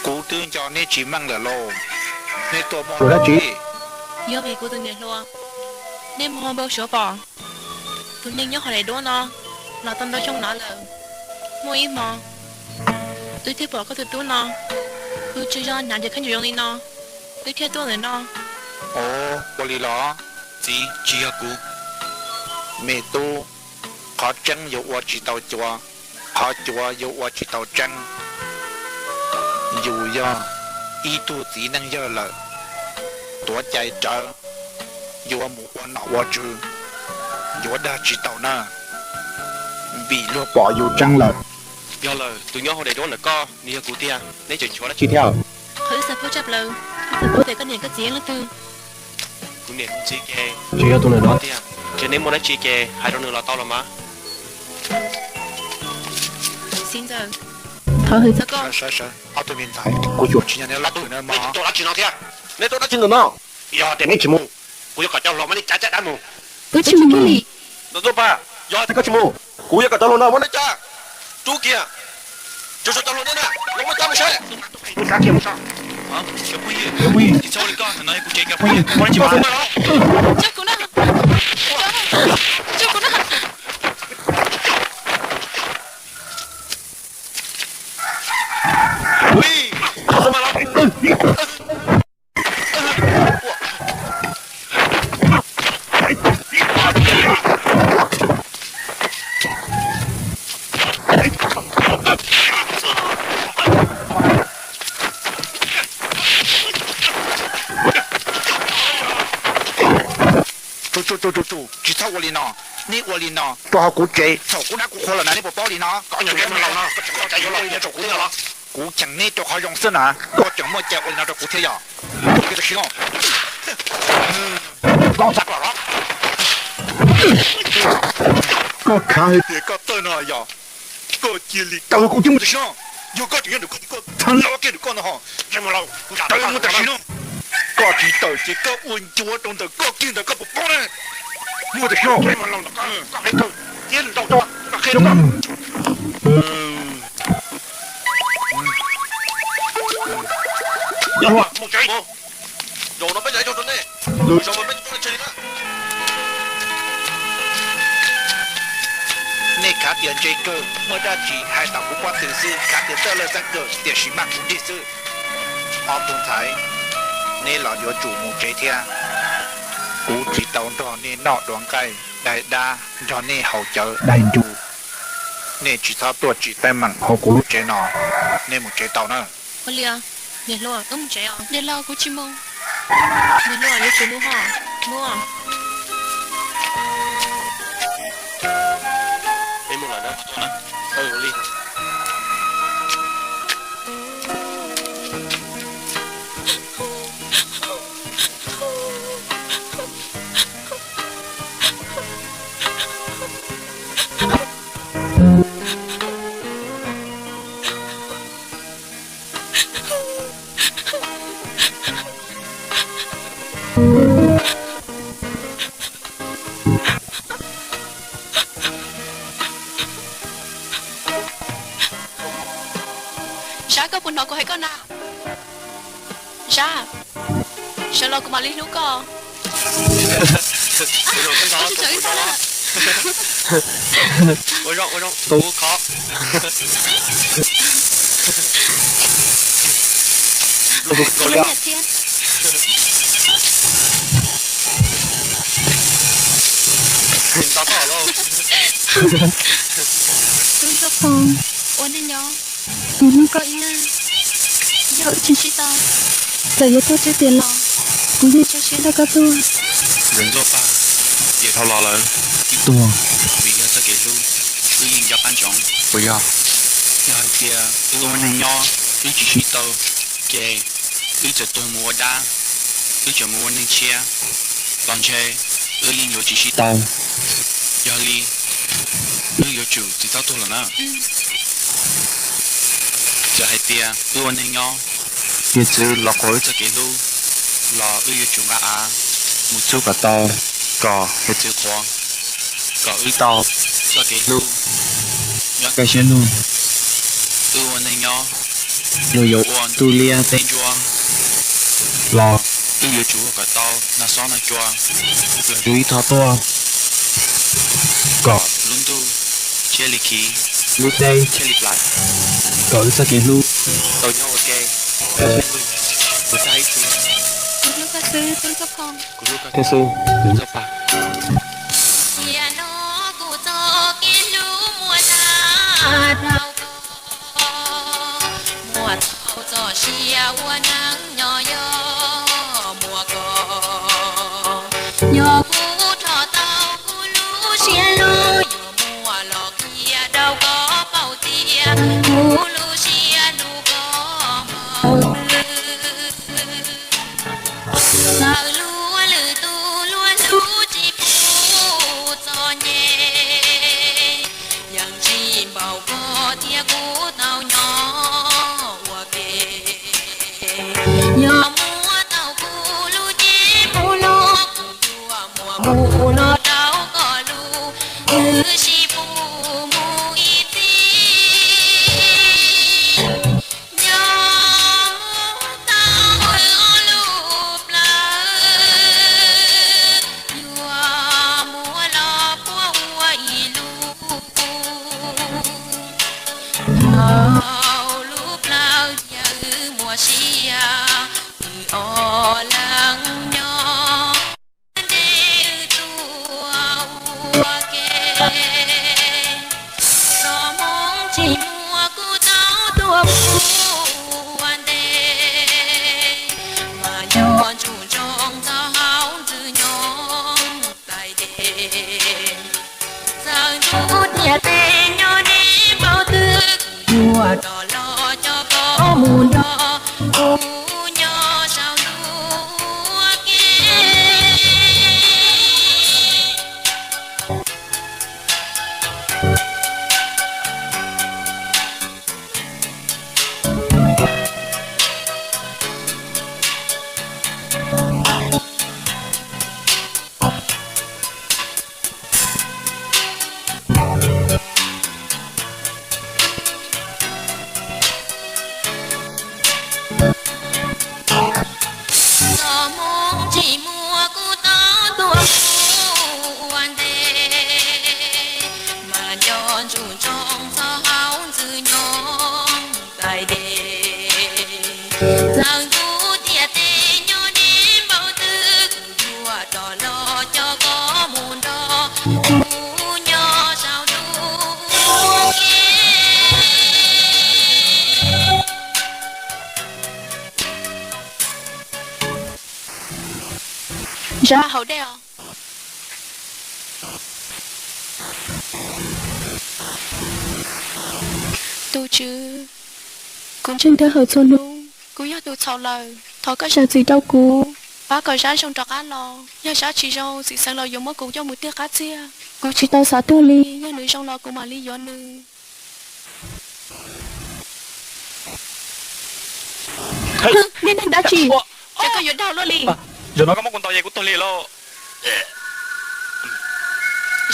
Kuv twb nco neb tsis meej lawm lauj. Neb tuaj muaj dab tsi? Yog vim kuv tus niam hluas, nej mus npau suav pom tus neeg nyob hauv daim duab no los tau ntau xyoo no lawm. Muaj ib hmo wb thiaj pom koj tus tub no, wb tsaug zog hnav cov khaub ncaws zoo li no, wb thiaj tuaj ntawm no. Ua li los? Txiv, tsis yog kuv. Me tub, qhov tseeb yuav ua tsis tau cuav, qhov cuav yuav ua tsis tau tseeb. Yus yog ib tug txiv neej yawg lawm, tuav cai rawv, yuav mus ua nom ua tswv, yuav dag tsis tau na, vim luag pom yus tseeb lawm. Yog lawm, tus nyob hauv daim duab ntawm koj nws yog kuv tiag, neb tseem nchuav dab tsi thiab? Qhov wb xav paub tshaj plaws, wb xav paub tias koj niam koj txiv yog leej twg. Kuv niam kuv txiv ces tsis yog tus ntawm no tiag, ces neb muaj dab tsi ces hais rau nws los tau los mas. Txiv ntxawm, thov hwm txog koj. Ob tug me ntxhais, kuv xyuas tsis nyob neb lub tug na mog. Neb tuaj dab tsi no thiab? Neb tuaj dab tsi ntawm no? Yog tias neb tsis mus, kuv yuav kom cov hluas muab neb cab caj dab mus. Wb tsis mus li. Ntxawm Ntxuaj Paj, yog hais tias koj tsis mus, kuv yuav kom cov hluas no muab neb cab. Rub kiag, tso tso cov hluas no na, los muab cab mus seb. Cov phooj ywg, tsis txhob ua li koj, no yog kuv tsev, cov phooj ywg, koj xav mas los. Tso kuv na, tso kuv na. Tsis txhob ua li no, neb ua li no rau hauv kuv tsev, thaum kuv nab kuv qhua los na neb puas paub li no? Kuv cheem neb rau qhov zoo xwb na, koj tseem muaj cai ua li no rau kuv thiab yog? Koj khav hais tias koj txawj no yog? Koj cia li tawm kuv thiab mus tam sim no. Yog koj tseem nyob ntawm koj ces koj txhob los kiag ntawm koj no ho. Tawm mus tam sim no. Koj tsis tawm ces koj ua ncuav rau ntawm koj kiag ntawd koj puas paub na? Ua tias xyov peb mas los ntawm koj, koj qhia kawg, thiab nrau rau koj qhia rau koj. Mus tsev. Zaum no peb cov ib zaug rau nej, zaum no peb cov ib zaug li na. Nej khav tias ntse kawg, muaj dab tsi hais tom kuv pob tw xwb, khav tias txawj lawj xeeb kawg, tiam sis maj kuv nrig xwb. Ob tug ntxhais, nej los yuav tsum mus tsev thiab. Kuv tsis tau nrog nej noj dua nqaij dai dab, nrog nej haus cawv dai ncu. Nej tsis txhob tuaj tsim teeb meem hauv kuv lub tsev no, nej mus tsev tau na. Ua li, niam hluas, wb mus tsev os. Niam laus, kuv tsis mus. Niam hluas, yuav tsum mus hos. Mus. Peb mus lawm na. Ua li. Zab, koj puas hnov kuv hais koj na? Zab, sawv los kuv mam li hlub koj. Ua zoo, ua zoo, kuv khov. Tub Ntxhuav Phoov, ua neej nyob. Kuv hlub koj ib leeg, yog wb tsis sib tau, txawm yuav tuag tsawg tiam los kuv yeej tso siab nrog koj tuag. Nkawd Ntxhuav Paj, tiam dhau los lawm, wb tuag vim yog txoj kev hlub, wb yeej nco qab ntsoov puas yog? Yog hais tias wb ua neej nyob wb tsis sib tau, ces wb txawm tuag mus ua dab, wb tseem mus ua neeg tshiab los ntshe wb yeej yuav tsis sib tau. Yog li wb yuav tsum tsis txhob tuag lawm na. Txawm hais tias wb ua neeg nyob, hiav txwv los qhuas wb txoj kev hlub, los wb yuav tsum nqa av mus txhub kom tau, kom hiav txwv qhuav, kom wb tau txoj kev hlub nyob kaj siab lug. Wb ua neeg nyob, luag yuav ua ntuj liab teb ntsuab los wb yuav tsum ua kom tau nag xob nag cua, los tus ib tho tuaj, kom lub ntuj thiaj li khiv, lub teb thiaj li plaim, kom wb txoj kev hlub tau nyob ua ke. Kuv tag ib txhis, kuv hlub koj xwb, Tub Ntxhuav Phoov. Kuv hlub koj thiab xwb, Nkawd Ntxhuav Paj. Tiam no kuv txoj kev hlub muaj tag rau koj, muaj tau txoj sia ua neej nyob yog muaj koj. Yog kuv rho tau kuv lub siab lug, yuav muab los qhia rau koj paub tias kuv lub siab hlub koj npaum twg. Txawm luag lwm tus luag hlub tsis pub txom nyem, yeej tsis npaum koj thiab kuv tau nyob ua ke. Yog muab tau kuv lub cev mus los, kuv yuav muab mus los rau koj lub, wb sib pub mus ib txhis. Nyob tau wb ob lub plawv, yuav muab los puag ua ib lub. Tau lub plawv cia wb muaj sia, wb ob leeg nyob ntev wb tuaj ua ke. Txoj hmoov tsis muaj kuv tau tuaj puag ua ntej, mas nco ntsoov ntsoov txoj hauv ntxwg nyoog tais tes. Txawm ntuj tiaj tes nyob ntev npaum twg, kuv yuav rov los coj koj mus nrog kuv nyob saum ntuj ua ke. Zab, haus dej os. Tus Tswv, kuv ntseeg kawg hawm txhua hnub kuv yog tus txhaum lawm, thov koj zam txim rau kuv, pab kom Zab zoo rov qab los. Yog Zab tsis zoo, txiv xeev laus yuav muab kuv coj mus tiag qab txiag. Kuv tsis tau xav tuag li, yog nws zoo los kuv mam li yuav nws. Nej neeg dab tsi? Ces koj yuav daug luaj li. Zaum no koj muab kuv ntaus ces kuv tuag li lauj.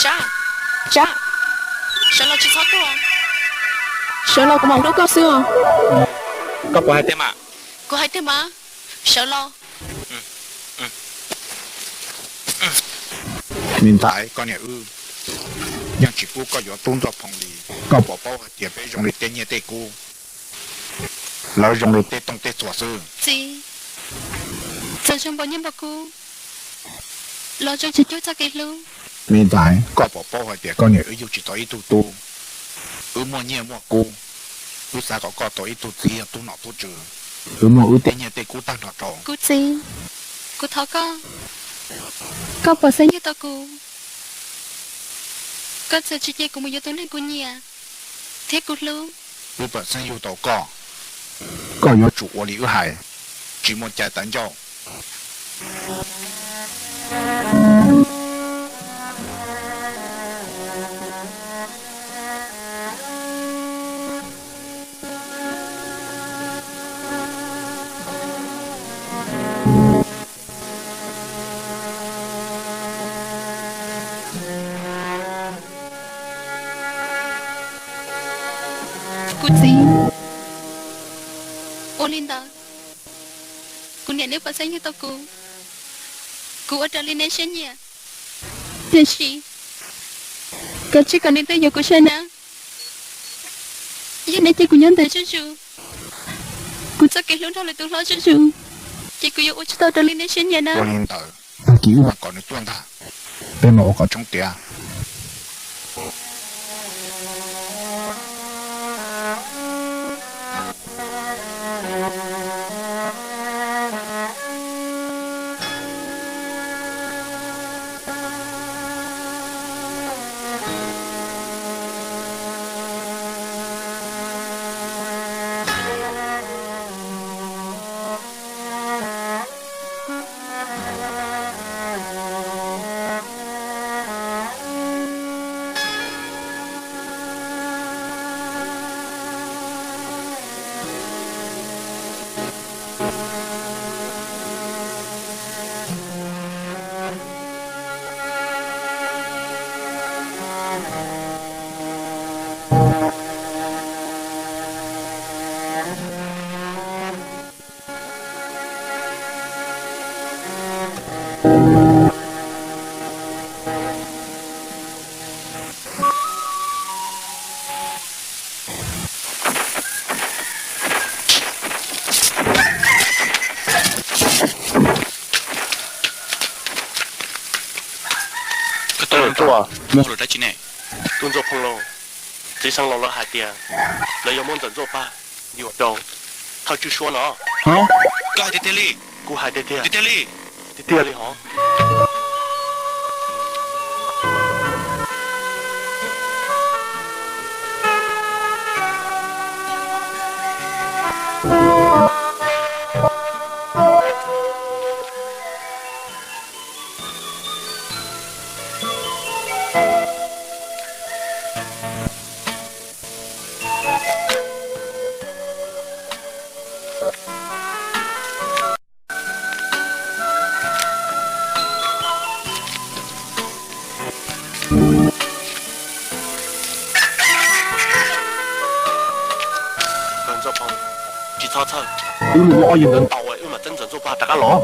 Zab, Zab, sawv los tsis txhob tuag. Sawv los kuv mam hlub koj xwb os. Koj puas hais tiag mas? Kuv hais tiag mas. Sawv los. Me ntxhais, koj niam wb yeej tsis pub koj yuav tub Ntxoj Phoo li. Koj puas paub hais tias peb zoo li tej nyiaj tej kub, lawv zoo li tej tooj tej txhuam xwb. Txiv, txawm zoo npaum nyiaj npaum kub los zoo tsis cuag txoj kev hlub. Me ntxhais, koj puas paub hais tias koj niam wb yug tsis tau ib tug tub? Wb muaj nyiaj muaj kub, wb xav kom koj tau ib tug txiv yog tub nom tub tswv. Wb muaj wb tej nyiaj tej kub tag nrho rau. Kuv txiv, kuv thov koj, koj puas xeeb yug tau kuv? Koj txawm tsis cia kuv mus yuav tus neeg kuv nyiam thiab kuv hlub, wb puas xeeb yug tau koj? Koj yuav tsum ua li wb hais, tsis muaj cai tas ncauj. Kuv txiv, ua li ntawd, kuv niam neb puas xeeb yug tau kuv? Kuv ua raws li neb siab nyiam, tiam sis kav tsij kom neb tuaj yuav kuv saib na. Yog neb cia kuv nyob ntawd zuj zus, kuv txoj kev hlub nrog lwm tus hlob zuj zus, ces kuv yuav ua tsis tau raws li neb siab nyiam na. Ua li ntawd, tag kis wb mam kom nws tuaj ntag, peb mam ua qhov tshoob tiav. Koj tuaj, muaj hauj lwm dab tsi ne? Tub Ntxhuav Phooj Lauj, txiv xeev laus lawv hais tias lawv yuav muab Ntxawm Ntxuaj Paj yuam rau thawj tswj suab no. Koj hais tiag tiag li? Kuv hais tiag tiag. Tiag tiag li? Tiag tiag li hov. Ntxawm Ntxuaj Paj, tsis txhob txhawj, wb mus ua ob yam ntawd ntau wb mam txeeb Ntxawm Ntxuaj Paj rov qab los.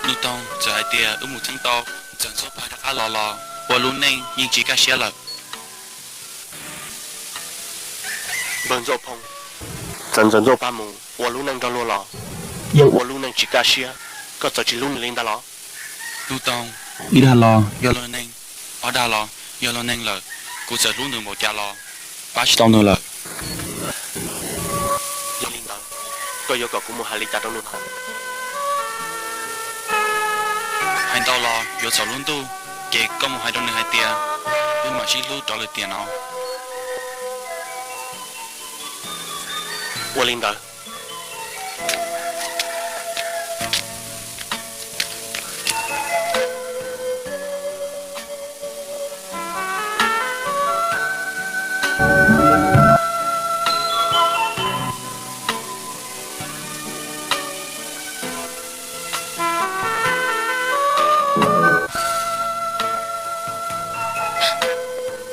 Nuj Toog, txawm hais tias wb mus txeeb tau Ntxawm Ntxuaj Paj rov qab los los ua lub neej yeej tsis kaj siab lawm. Npawg Ntxuaj Phooj, txawm Ntxawm Ntxuaj Paj mus ua lub neej nrog luag los yeej ua lub neej tsis kaj siab, koj txawm tsis hlub nws li ntag los? Nuj Toog, ib dag los yog luag neej, ob dag los yog luag neej lawm, kuv txawm hlub nws npaum cas los pab tsis tau nws lawm. Yog li ntawd, koj yuav kom kuv mus hais li cas rau nws hos? tau los yuav txhaum lub ntuj, ces koj mus hais rau nws hais tias wb mam sib hlub rov lwm tiam no. Ua li ntawd.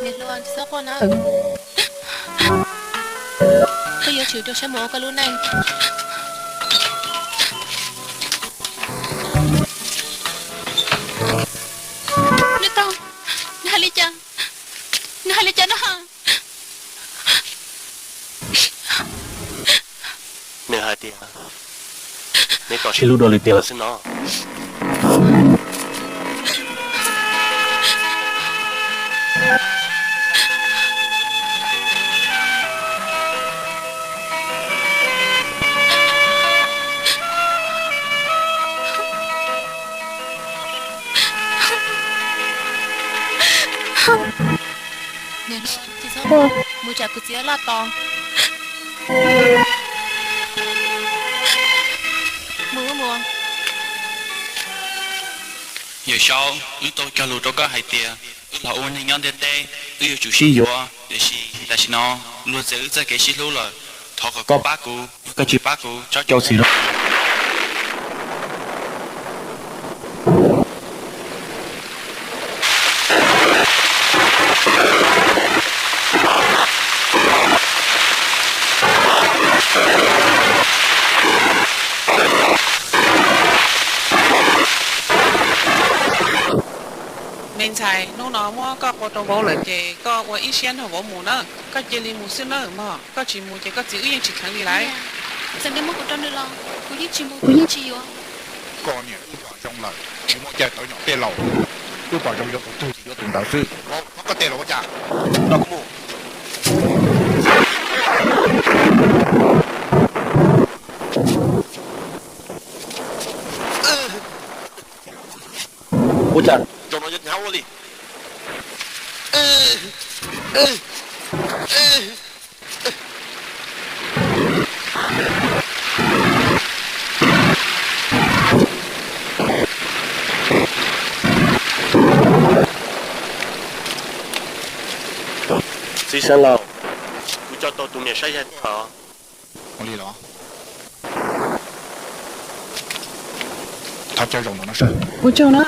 Niam hluas, tsis txhob quaj na. Koj yuav tsum rau siab mus ua koj lub neej. Nws tau, nws hais li cas? Nws hais li cas no? Nws hais tias nws kom sib hlub dua lwm tiam lawm xwb no. Mus tsam kuv txiv loj tos. Mus, mus. Yawm Saub, wb tau cog lus rau koj hais tias wb los ua neeg nyob ntiaj teb, wb yuav tsum sib yuav, tiam sis tam sim no luag txiav wb txoj kev sib hlub lawm. Thov kom koj pab kuv, yog koj tsis pab kuv, tso cau txim rau. Me ntxhais, hnub no muab koj qua rau vauv lawm ces koj ua ib siab nrog vauv mus na. Koj cia li mus xwb nawb mog, koj tsis mus ces koj txiv wb yeej tsis kheev li lawm. Txawm nws muab kuv rau nws los kuv yeej tsis mus, kuv yeej tsis yuav. Koj niam wb pom zoo lawm, tsis muaj cai tawv nyom tej laus. Wb pom zoo yuav tus twg ces yuav tus ntawd xwb. Koj tej laus ua cas? No kuv mus. Ua cas zaum no yuav hnyav ua li? Txiv Xeev Laus, kuv coj tau tus niam saib yaig tuaj os. Ua li los? Thov caw zaum no no sawv. Ua tsaug na.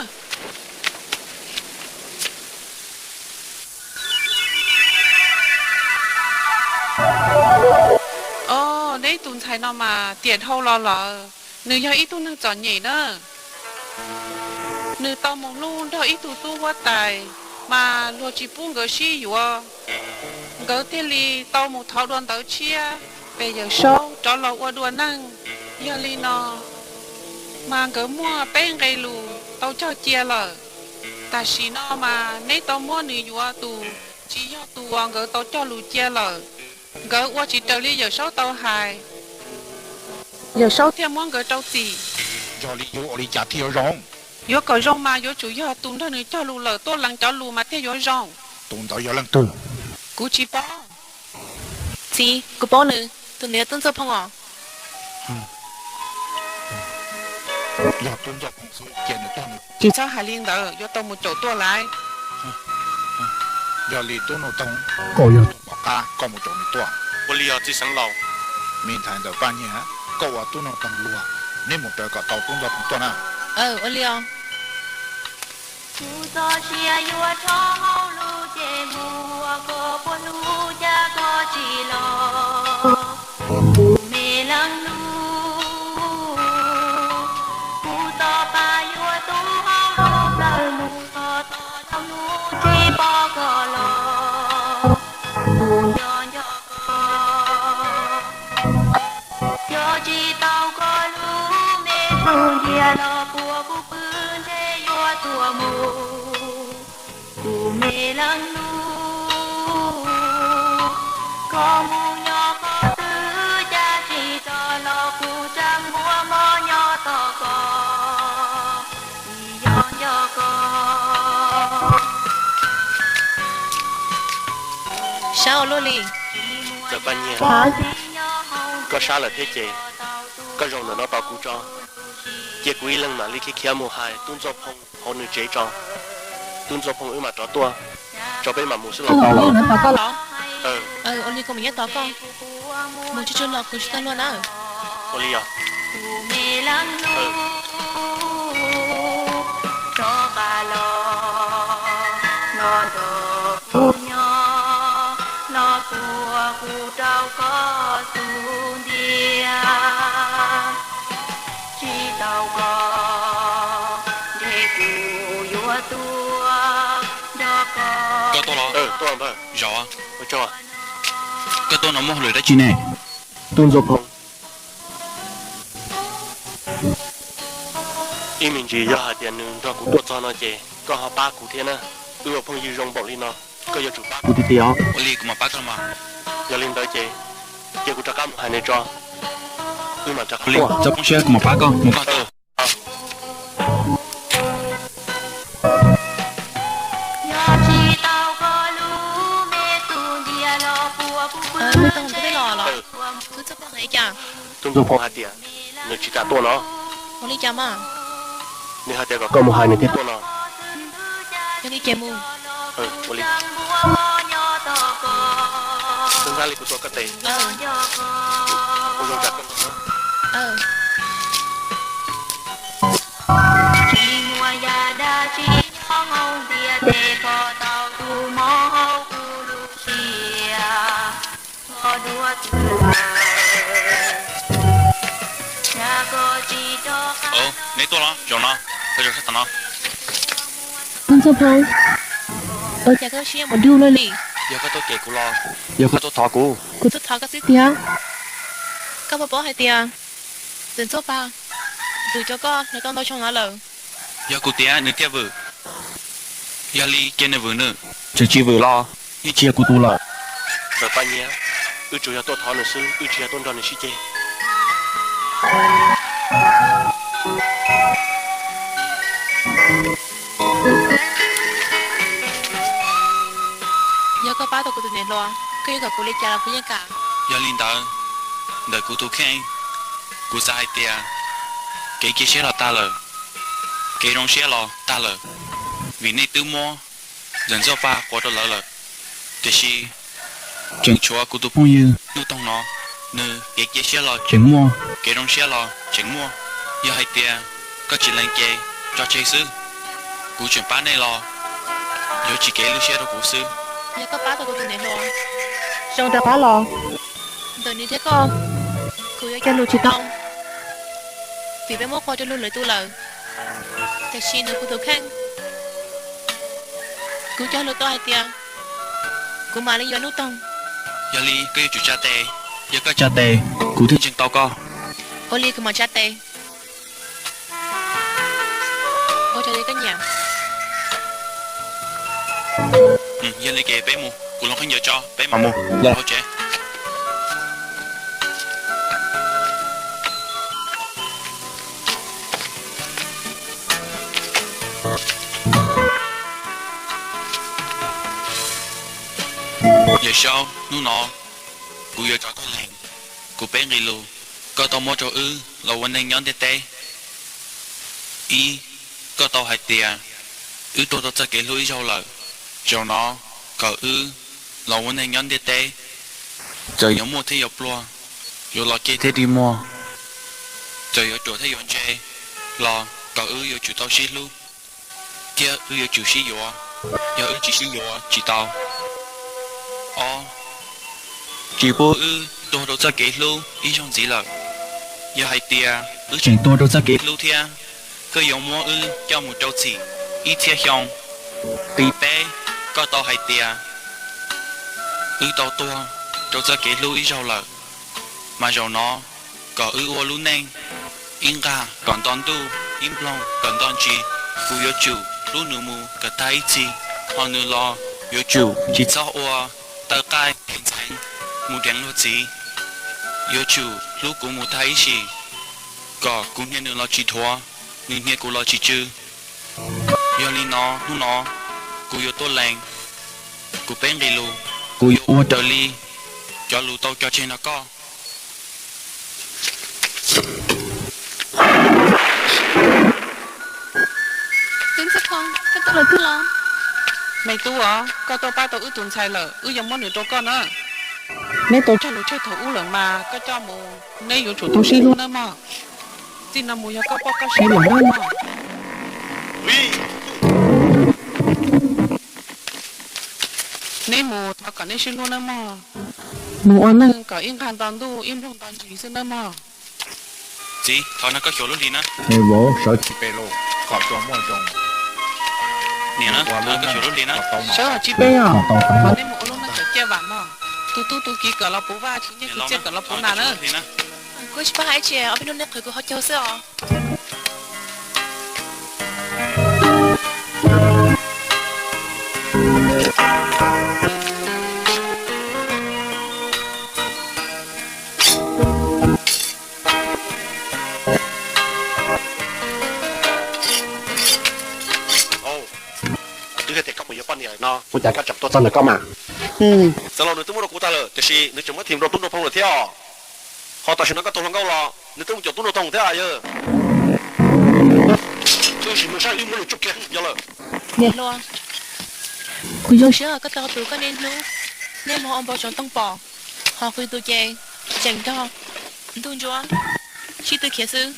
Os, neb tus ntxhais no mas tiam dhau los lawm, nws yog ib tug neeg txom nyem na. Nws tau mus hlub nrog ib tug tub huab tais, mas luag tsis pub nkawd sib yuav. Nkawd thiaj li tau mus thov dua ntawv tshiab, pem Yawm Saub rov los ua dua neej. Yog li no, mas nkawd muaj peb nqe lus tau cog cia lawm. Tam sim no mas neb tau muab nws yuav tus tsis yog tus uas nkawd tau cog lus cia lawm. Nkawd ua tsis raws li Yawm Saub tau hais, Yawm Saub thiaj muab nkawd rau txim. Yog li yuav ua li cas thiaj yuav zoo? Yuav kom zoo mas yuav tsum yog tus nrog nws cog lus lawm tuaj lees cov lus mas thiaj yuav zoo. Tus ntawd yog leej twg? Kuv tsis paub. Txiv, kuv paub nws, tus ntawd yog Tub Ntxawg Phoo os. Yog Tub Ntxawg Phoo xwb ces nws tag nws. Tsis txhob hais li ntawd, yuav tau mus caum tuaj lawm. Yog li Tub Nuj Toog, koj yog tus pom qab, koj mus caum nws tuaj. Ua li os txiv xeev laus. Me ntxhais ntawm Paj Nyiag, koj ua Tub Nuj Toog luag, neb mus raws kom tau Tub Ntxawg Phoo tuaj na. Ua li os. Kuv txoj sia yuav rho hauv lub cev npua, koj puas hlub cas koj tsis los. Kuv me leej hlub, kuv txoj pa yuav tu hauv lub plawv mus, thov txoj hlub tsis pom koj los. Kuv nco nco koj, yog tsis tau koj lub me ntxhais ntsia los puas kuv pw ntshe yuav tuag mus. Kuv me leej hlub, koj mus nyob qhov twg cas tsis rov los, kuv tseem muaj mob nyob tos koj. Tsis yog nco Ua luaj li. Txawm Paj Nyiag, koj sab lawm thiab ces koj zoo ntawm no tos kuv tso. Cia kuv ib leeg mam li khiav khiav mus hais tub Ntxuaj Phoo hauv nws tsev tso. Tub Ntxuaj Phoo wb mam rov tuaj, tso peb mam mus xwb los tau los? Ua li kuv mam nyob tos koj. Mus tsuag tsuag los kuv tsis tau luag na. Ua li os. Koj tuaj los? Zaum, koj tuaj no muaj hauj lwm dab tsi ne? Tub Ntxuaj Phoo, ib me ntsis yog hais tias nws nrog kuv tuaj txog no ces koj ho pab kuv thiab na. Wb ua phooj ywg zoo npaum li no, koj yuav tsum pab kuv tiag tiag os. Ua li kuv mam pab koj mas. Yog li ntawd ces cia kuv rov qab mus hais nws tso, wb mam rov qab tuaj. Txhob poob siab, kuv mam pab koj mus koj. Tub Ntxuaj Phoo hais tias nws tsis kam tuaj no. Ua li cas mas? Nws hais tias kom koj mus hais nws thiaj tuaj no. Yog li ces mus. Ua li. Ntxhab li kuv tuav koj tes. Ua zoo tsam koj. Neb tuaj los zaum no, zaum sab tom no. Tub Ntxuaj Phoo, ua cas koj siab mus dub luaj li? Yog koj tuaj cem kuv los yog koj tuaj thov kuv? Kuv tuaj thov koj xwb tiag. Koj puas paub hais tias Txawm Ntxuaj Paj vwm rau koj los tau ntau xyoo no lawm. Yog kuv tiav nws thiaj vwm. Yog li cia nws vwm nws, tseem tsis vwm los yeej tsis yog kuv tus lawm. Txawm Paj Nyiag, wb tsuas yog tuaj thov nws xwb, wb tsis yog tuaj nrog nws sib ceg. Yog koj pab tau kuv tus niam hluas, koj yuav kom kuv li cas los kuv yeej kam. Yog li ntawd, ntawm kuv tus kheej, kuv xav hais tias kev cia siab los tag lawm, kev zoo siab los tag lawm, vim nej twb muab Txawm Ntxuaj Paj quas rau lawv lawm. Tiam sis tseem tshuav kuv tus phooj ywg Nuj Toog no, nws kev cia siab los tseem muaj, kev zoo siab los tseem muaj. Yog hais tias koj tsis lees ces tso tseg xwb, kuv tseem pab nej los yuav tsis kev lub siab rau kuv xwb. Yog koj pab tau kuv tus niam hluas, zoo rov qab los, ntawm nws thiab koj, kuv yuav cog lus tsis tau, vim peb muab quas rau luag lwm tus lawm. Tiam sis ntawm kuv tus kheej, kuv cog lus tau hais tias kuv mam li yuav Nuj Toog. Yog li koj yuav tsum tsa tes, yog koj tsa tes, kuv thiaj ntseeg tau koj. Ua li kuv mam tsa tes. Ua raws li koj nyiam. Yog li ces peb mus, kuv hloov khaub ncaws tso, peb mam mus los hauv tsev. Yawm Saub, hnub no kuv yuav rov koj lees kuv peb nqe lus koj tau muab rau wb los ua neej nyob ntiaj teb. Ib, koj tau hais tias wb tuag rau txoj kev hlub ib zaug lawm. Zaum no kom wb los ua neeg nyob ntiaj teb, txawm yuav muaj thiab yuav pluag, yuav los ceg thiab dig muag, txawm yuav ruam thiab yuav ntse los kom wb yuav tsum tau sib hlub, thiab wb yuav tsum sib yuav. Yog wb tsis sib yuav tsis tau. Ob, tsis pub wb tuag rau txoj kev hlub ib zaug ntxiv lawm. Yog hais tias wb tseem tuag rau txoj kev hlub thiab, koj yuav muab wb coj mus rau txim ib txhiab xyoo. Nqe peb, koj tau hais tias wb tau tuag rau txoj kev hlub ib zaug lawm, mas zaum no kom wb ua lub neej ib nqag kom nto ntuj, ib nploog kom nto ntsis. Kuv yuav tsum hlub nws mus kom tag ib txhis, ho nws los yuav tsum tsis txhob ua taw qaij kev ntxheev mus deev luag txiv. Yuav tsum hlub kuv mus tag ib sim, kom kuv hnia nws los tsis dhuav, nws hnia kuv los tsis tsw. Yog li no hnub no kuv yuav tuaj lees kuv peb nqe lus. Kuv yuav ua raws li cov lus tau cog tseg no koj. Tub Ntxawg Khoo, koj tuaj lawm tiag los? Me tub os, koj tuaj pab tau wb tus ntxhais lawm, wb yuav muab nws rau koj na. Neb tau cog lus tseg thaum ub lawm mas koj coj mus, neb yuav tsum tau sib hlub nawb mog. Txij no mus yog koj poj koj sev lawm nawb mog. Neb mus thov kom neb sib hlub nawb mog. Mus ua neej kom ib nqag nto ntuj ib nplooj nto ntsis xwb nawb mog. Txiv, thov nrog koj xyuas lub hli na. Es vauv, sawv tsis pem los kom tsuas muaj zoo. Niam, thov nrog koj xyuas lub hli na. Sawv tsis pem os, thov neb mus ua lub neej txawm ciaj vam mog. Tus tub tus kiv kom los puv vaj, tus nyiaj tus txiaj kom los puv nas na. Kuv tsis paub hais tias ob peb hnub neb qhwv kuv ho caug xwb os. Twb hais tias koj mus yuav poj niam no, ua cas koj tseem tuaj txog ntawm koj mas? Txawm los nws twb muab rau kuv tag lawm, tiam sis nws tseem muab thim rau tub Nraug Phoo lawm thiab os. Ho tam sim no koj tus hluas nkauj los nws twb mus caum tub Nraug Phoo thiab yawg. Tab sis mas saib wb muab nws tsuj kiag yog lawm. Niam hluas, kuv zoo siab koj tau tus koj niaj hnub neb mus ua npau suav tooj pom, ho qhwv tus ces tseem nrog ntuj ntsuab sib tw khiav xwb.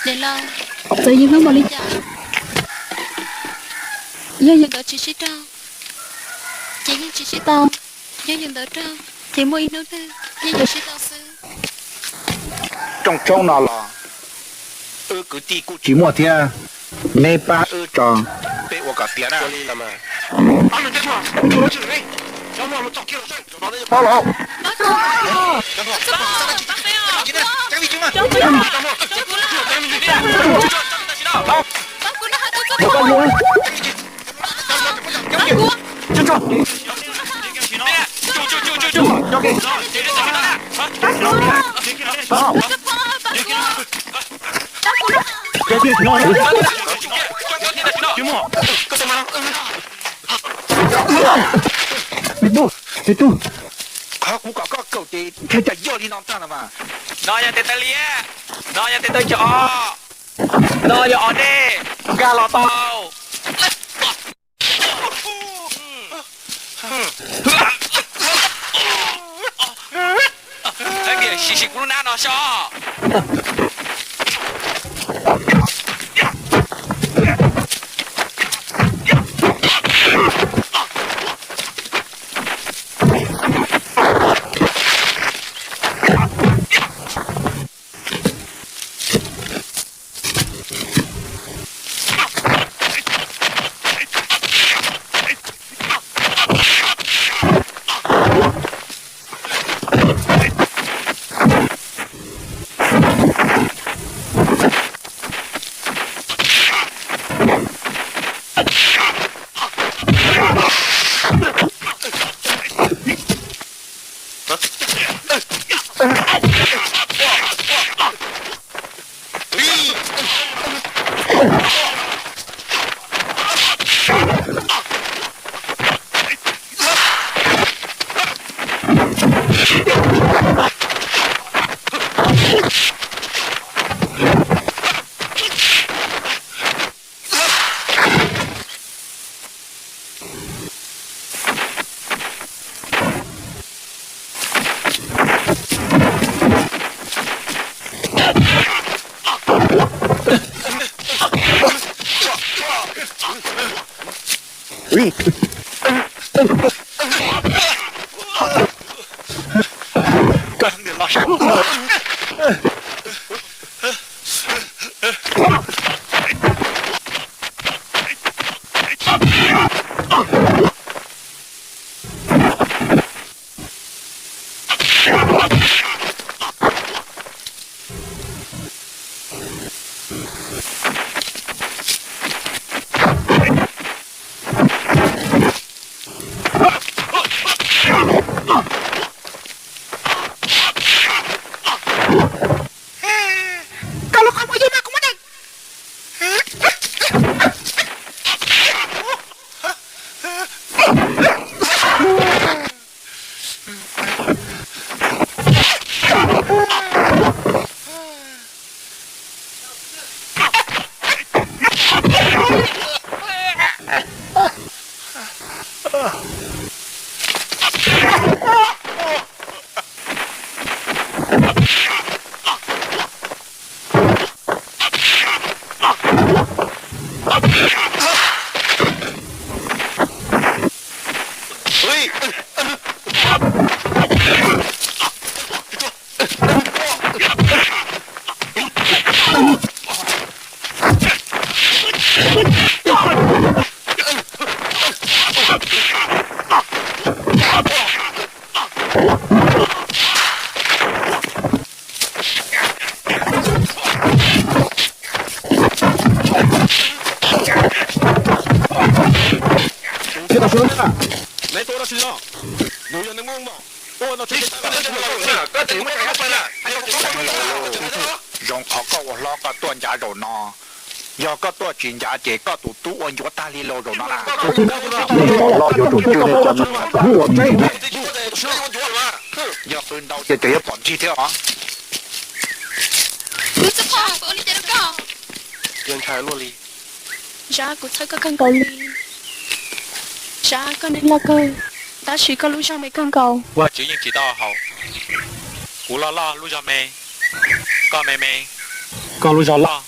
Niam laus, txawm yus hnub npaum li cas, yog yus ntawd tsis sib raug, ces yeej tsis sib tau. Yog yus ntawd raug, ces muaj ib hnub twg yeej yuav sib tau xwb. Rooj tshoob no los wb kwv tij kuj tsis muaj thiab, neb pab wb tso, peb ua kom tiav na. Qhov kuv kom koj kaum ces ntshe cas yog li no tag no mas. No yog tes taw liab, no yog tes taw cov, no yog os dej, nkag los tau. Sim sim kuv lub nab no soj. Zoo qhov koj ua hlob koj tuaj ncav zaum no, yog koj tuaj tsis ncav ces koj tus tub ua ncuav tag li los zaum no na. Yog qw ntau ces tseem yuav pom nrig thiab os. Zab, kuv txhawj koj kawg nkaus li. Zab, koj neeg loj kawg, tab sis koj lub zog me kawg nkaus. Vajtswv yeej tsis tau haum. Kuv loj loj lub zog me, koj me me, koj lub zog loj,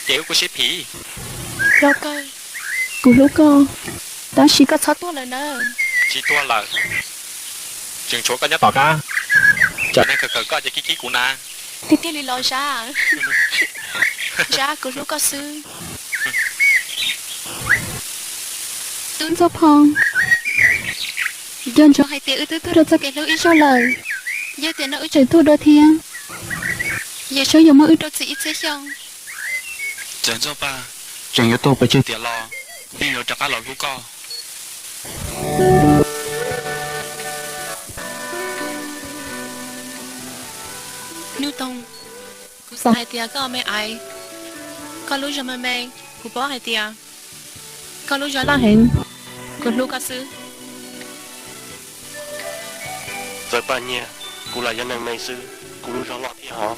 ces wb kuj sib phim. Loj kawg, kuv hlub koj, tab sis koj txhob tuag lawm na. Tsis tuag lawm, tseem tshuav koj nyob tom qab. Tsam neeg kawg kawg koj ces kib kib kuv na. Tiag tiag li los Zab? Zab, kuv hlub koj xwb. Tub Ntxhuav Phoo, nco ntsoov hais tias wb twb tuag rau txoj kev hlub ib zaug lawm, yog tias no wb tseem tuag dua thiab, Yawm Saub yuav muab wb rau txim ib txhiab xyoo. Txawm Ntxhuav Paj tseem yuav tuag pes tsawg tiam los, yeej yuav rov qab los hlub koj. Nuj Toog, kuv xav hais tias koj me aiv, koj lub zog me me, kuv paub hais tias koj lub zog loj heev, kuv hlub koj xwb. Txawm Paj Nyiag, kuv lam yog neeg me xwb, kuv lub zog loj thiab hov.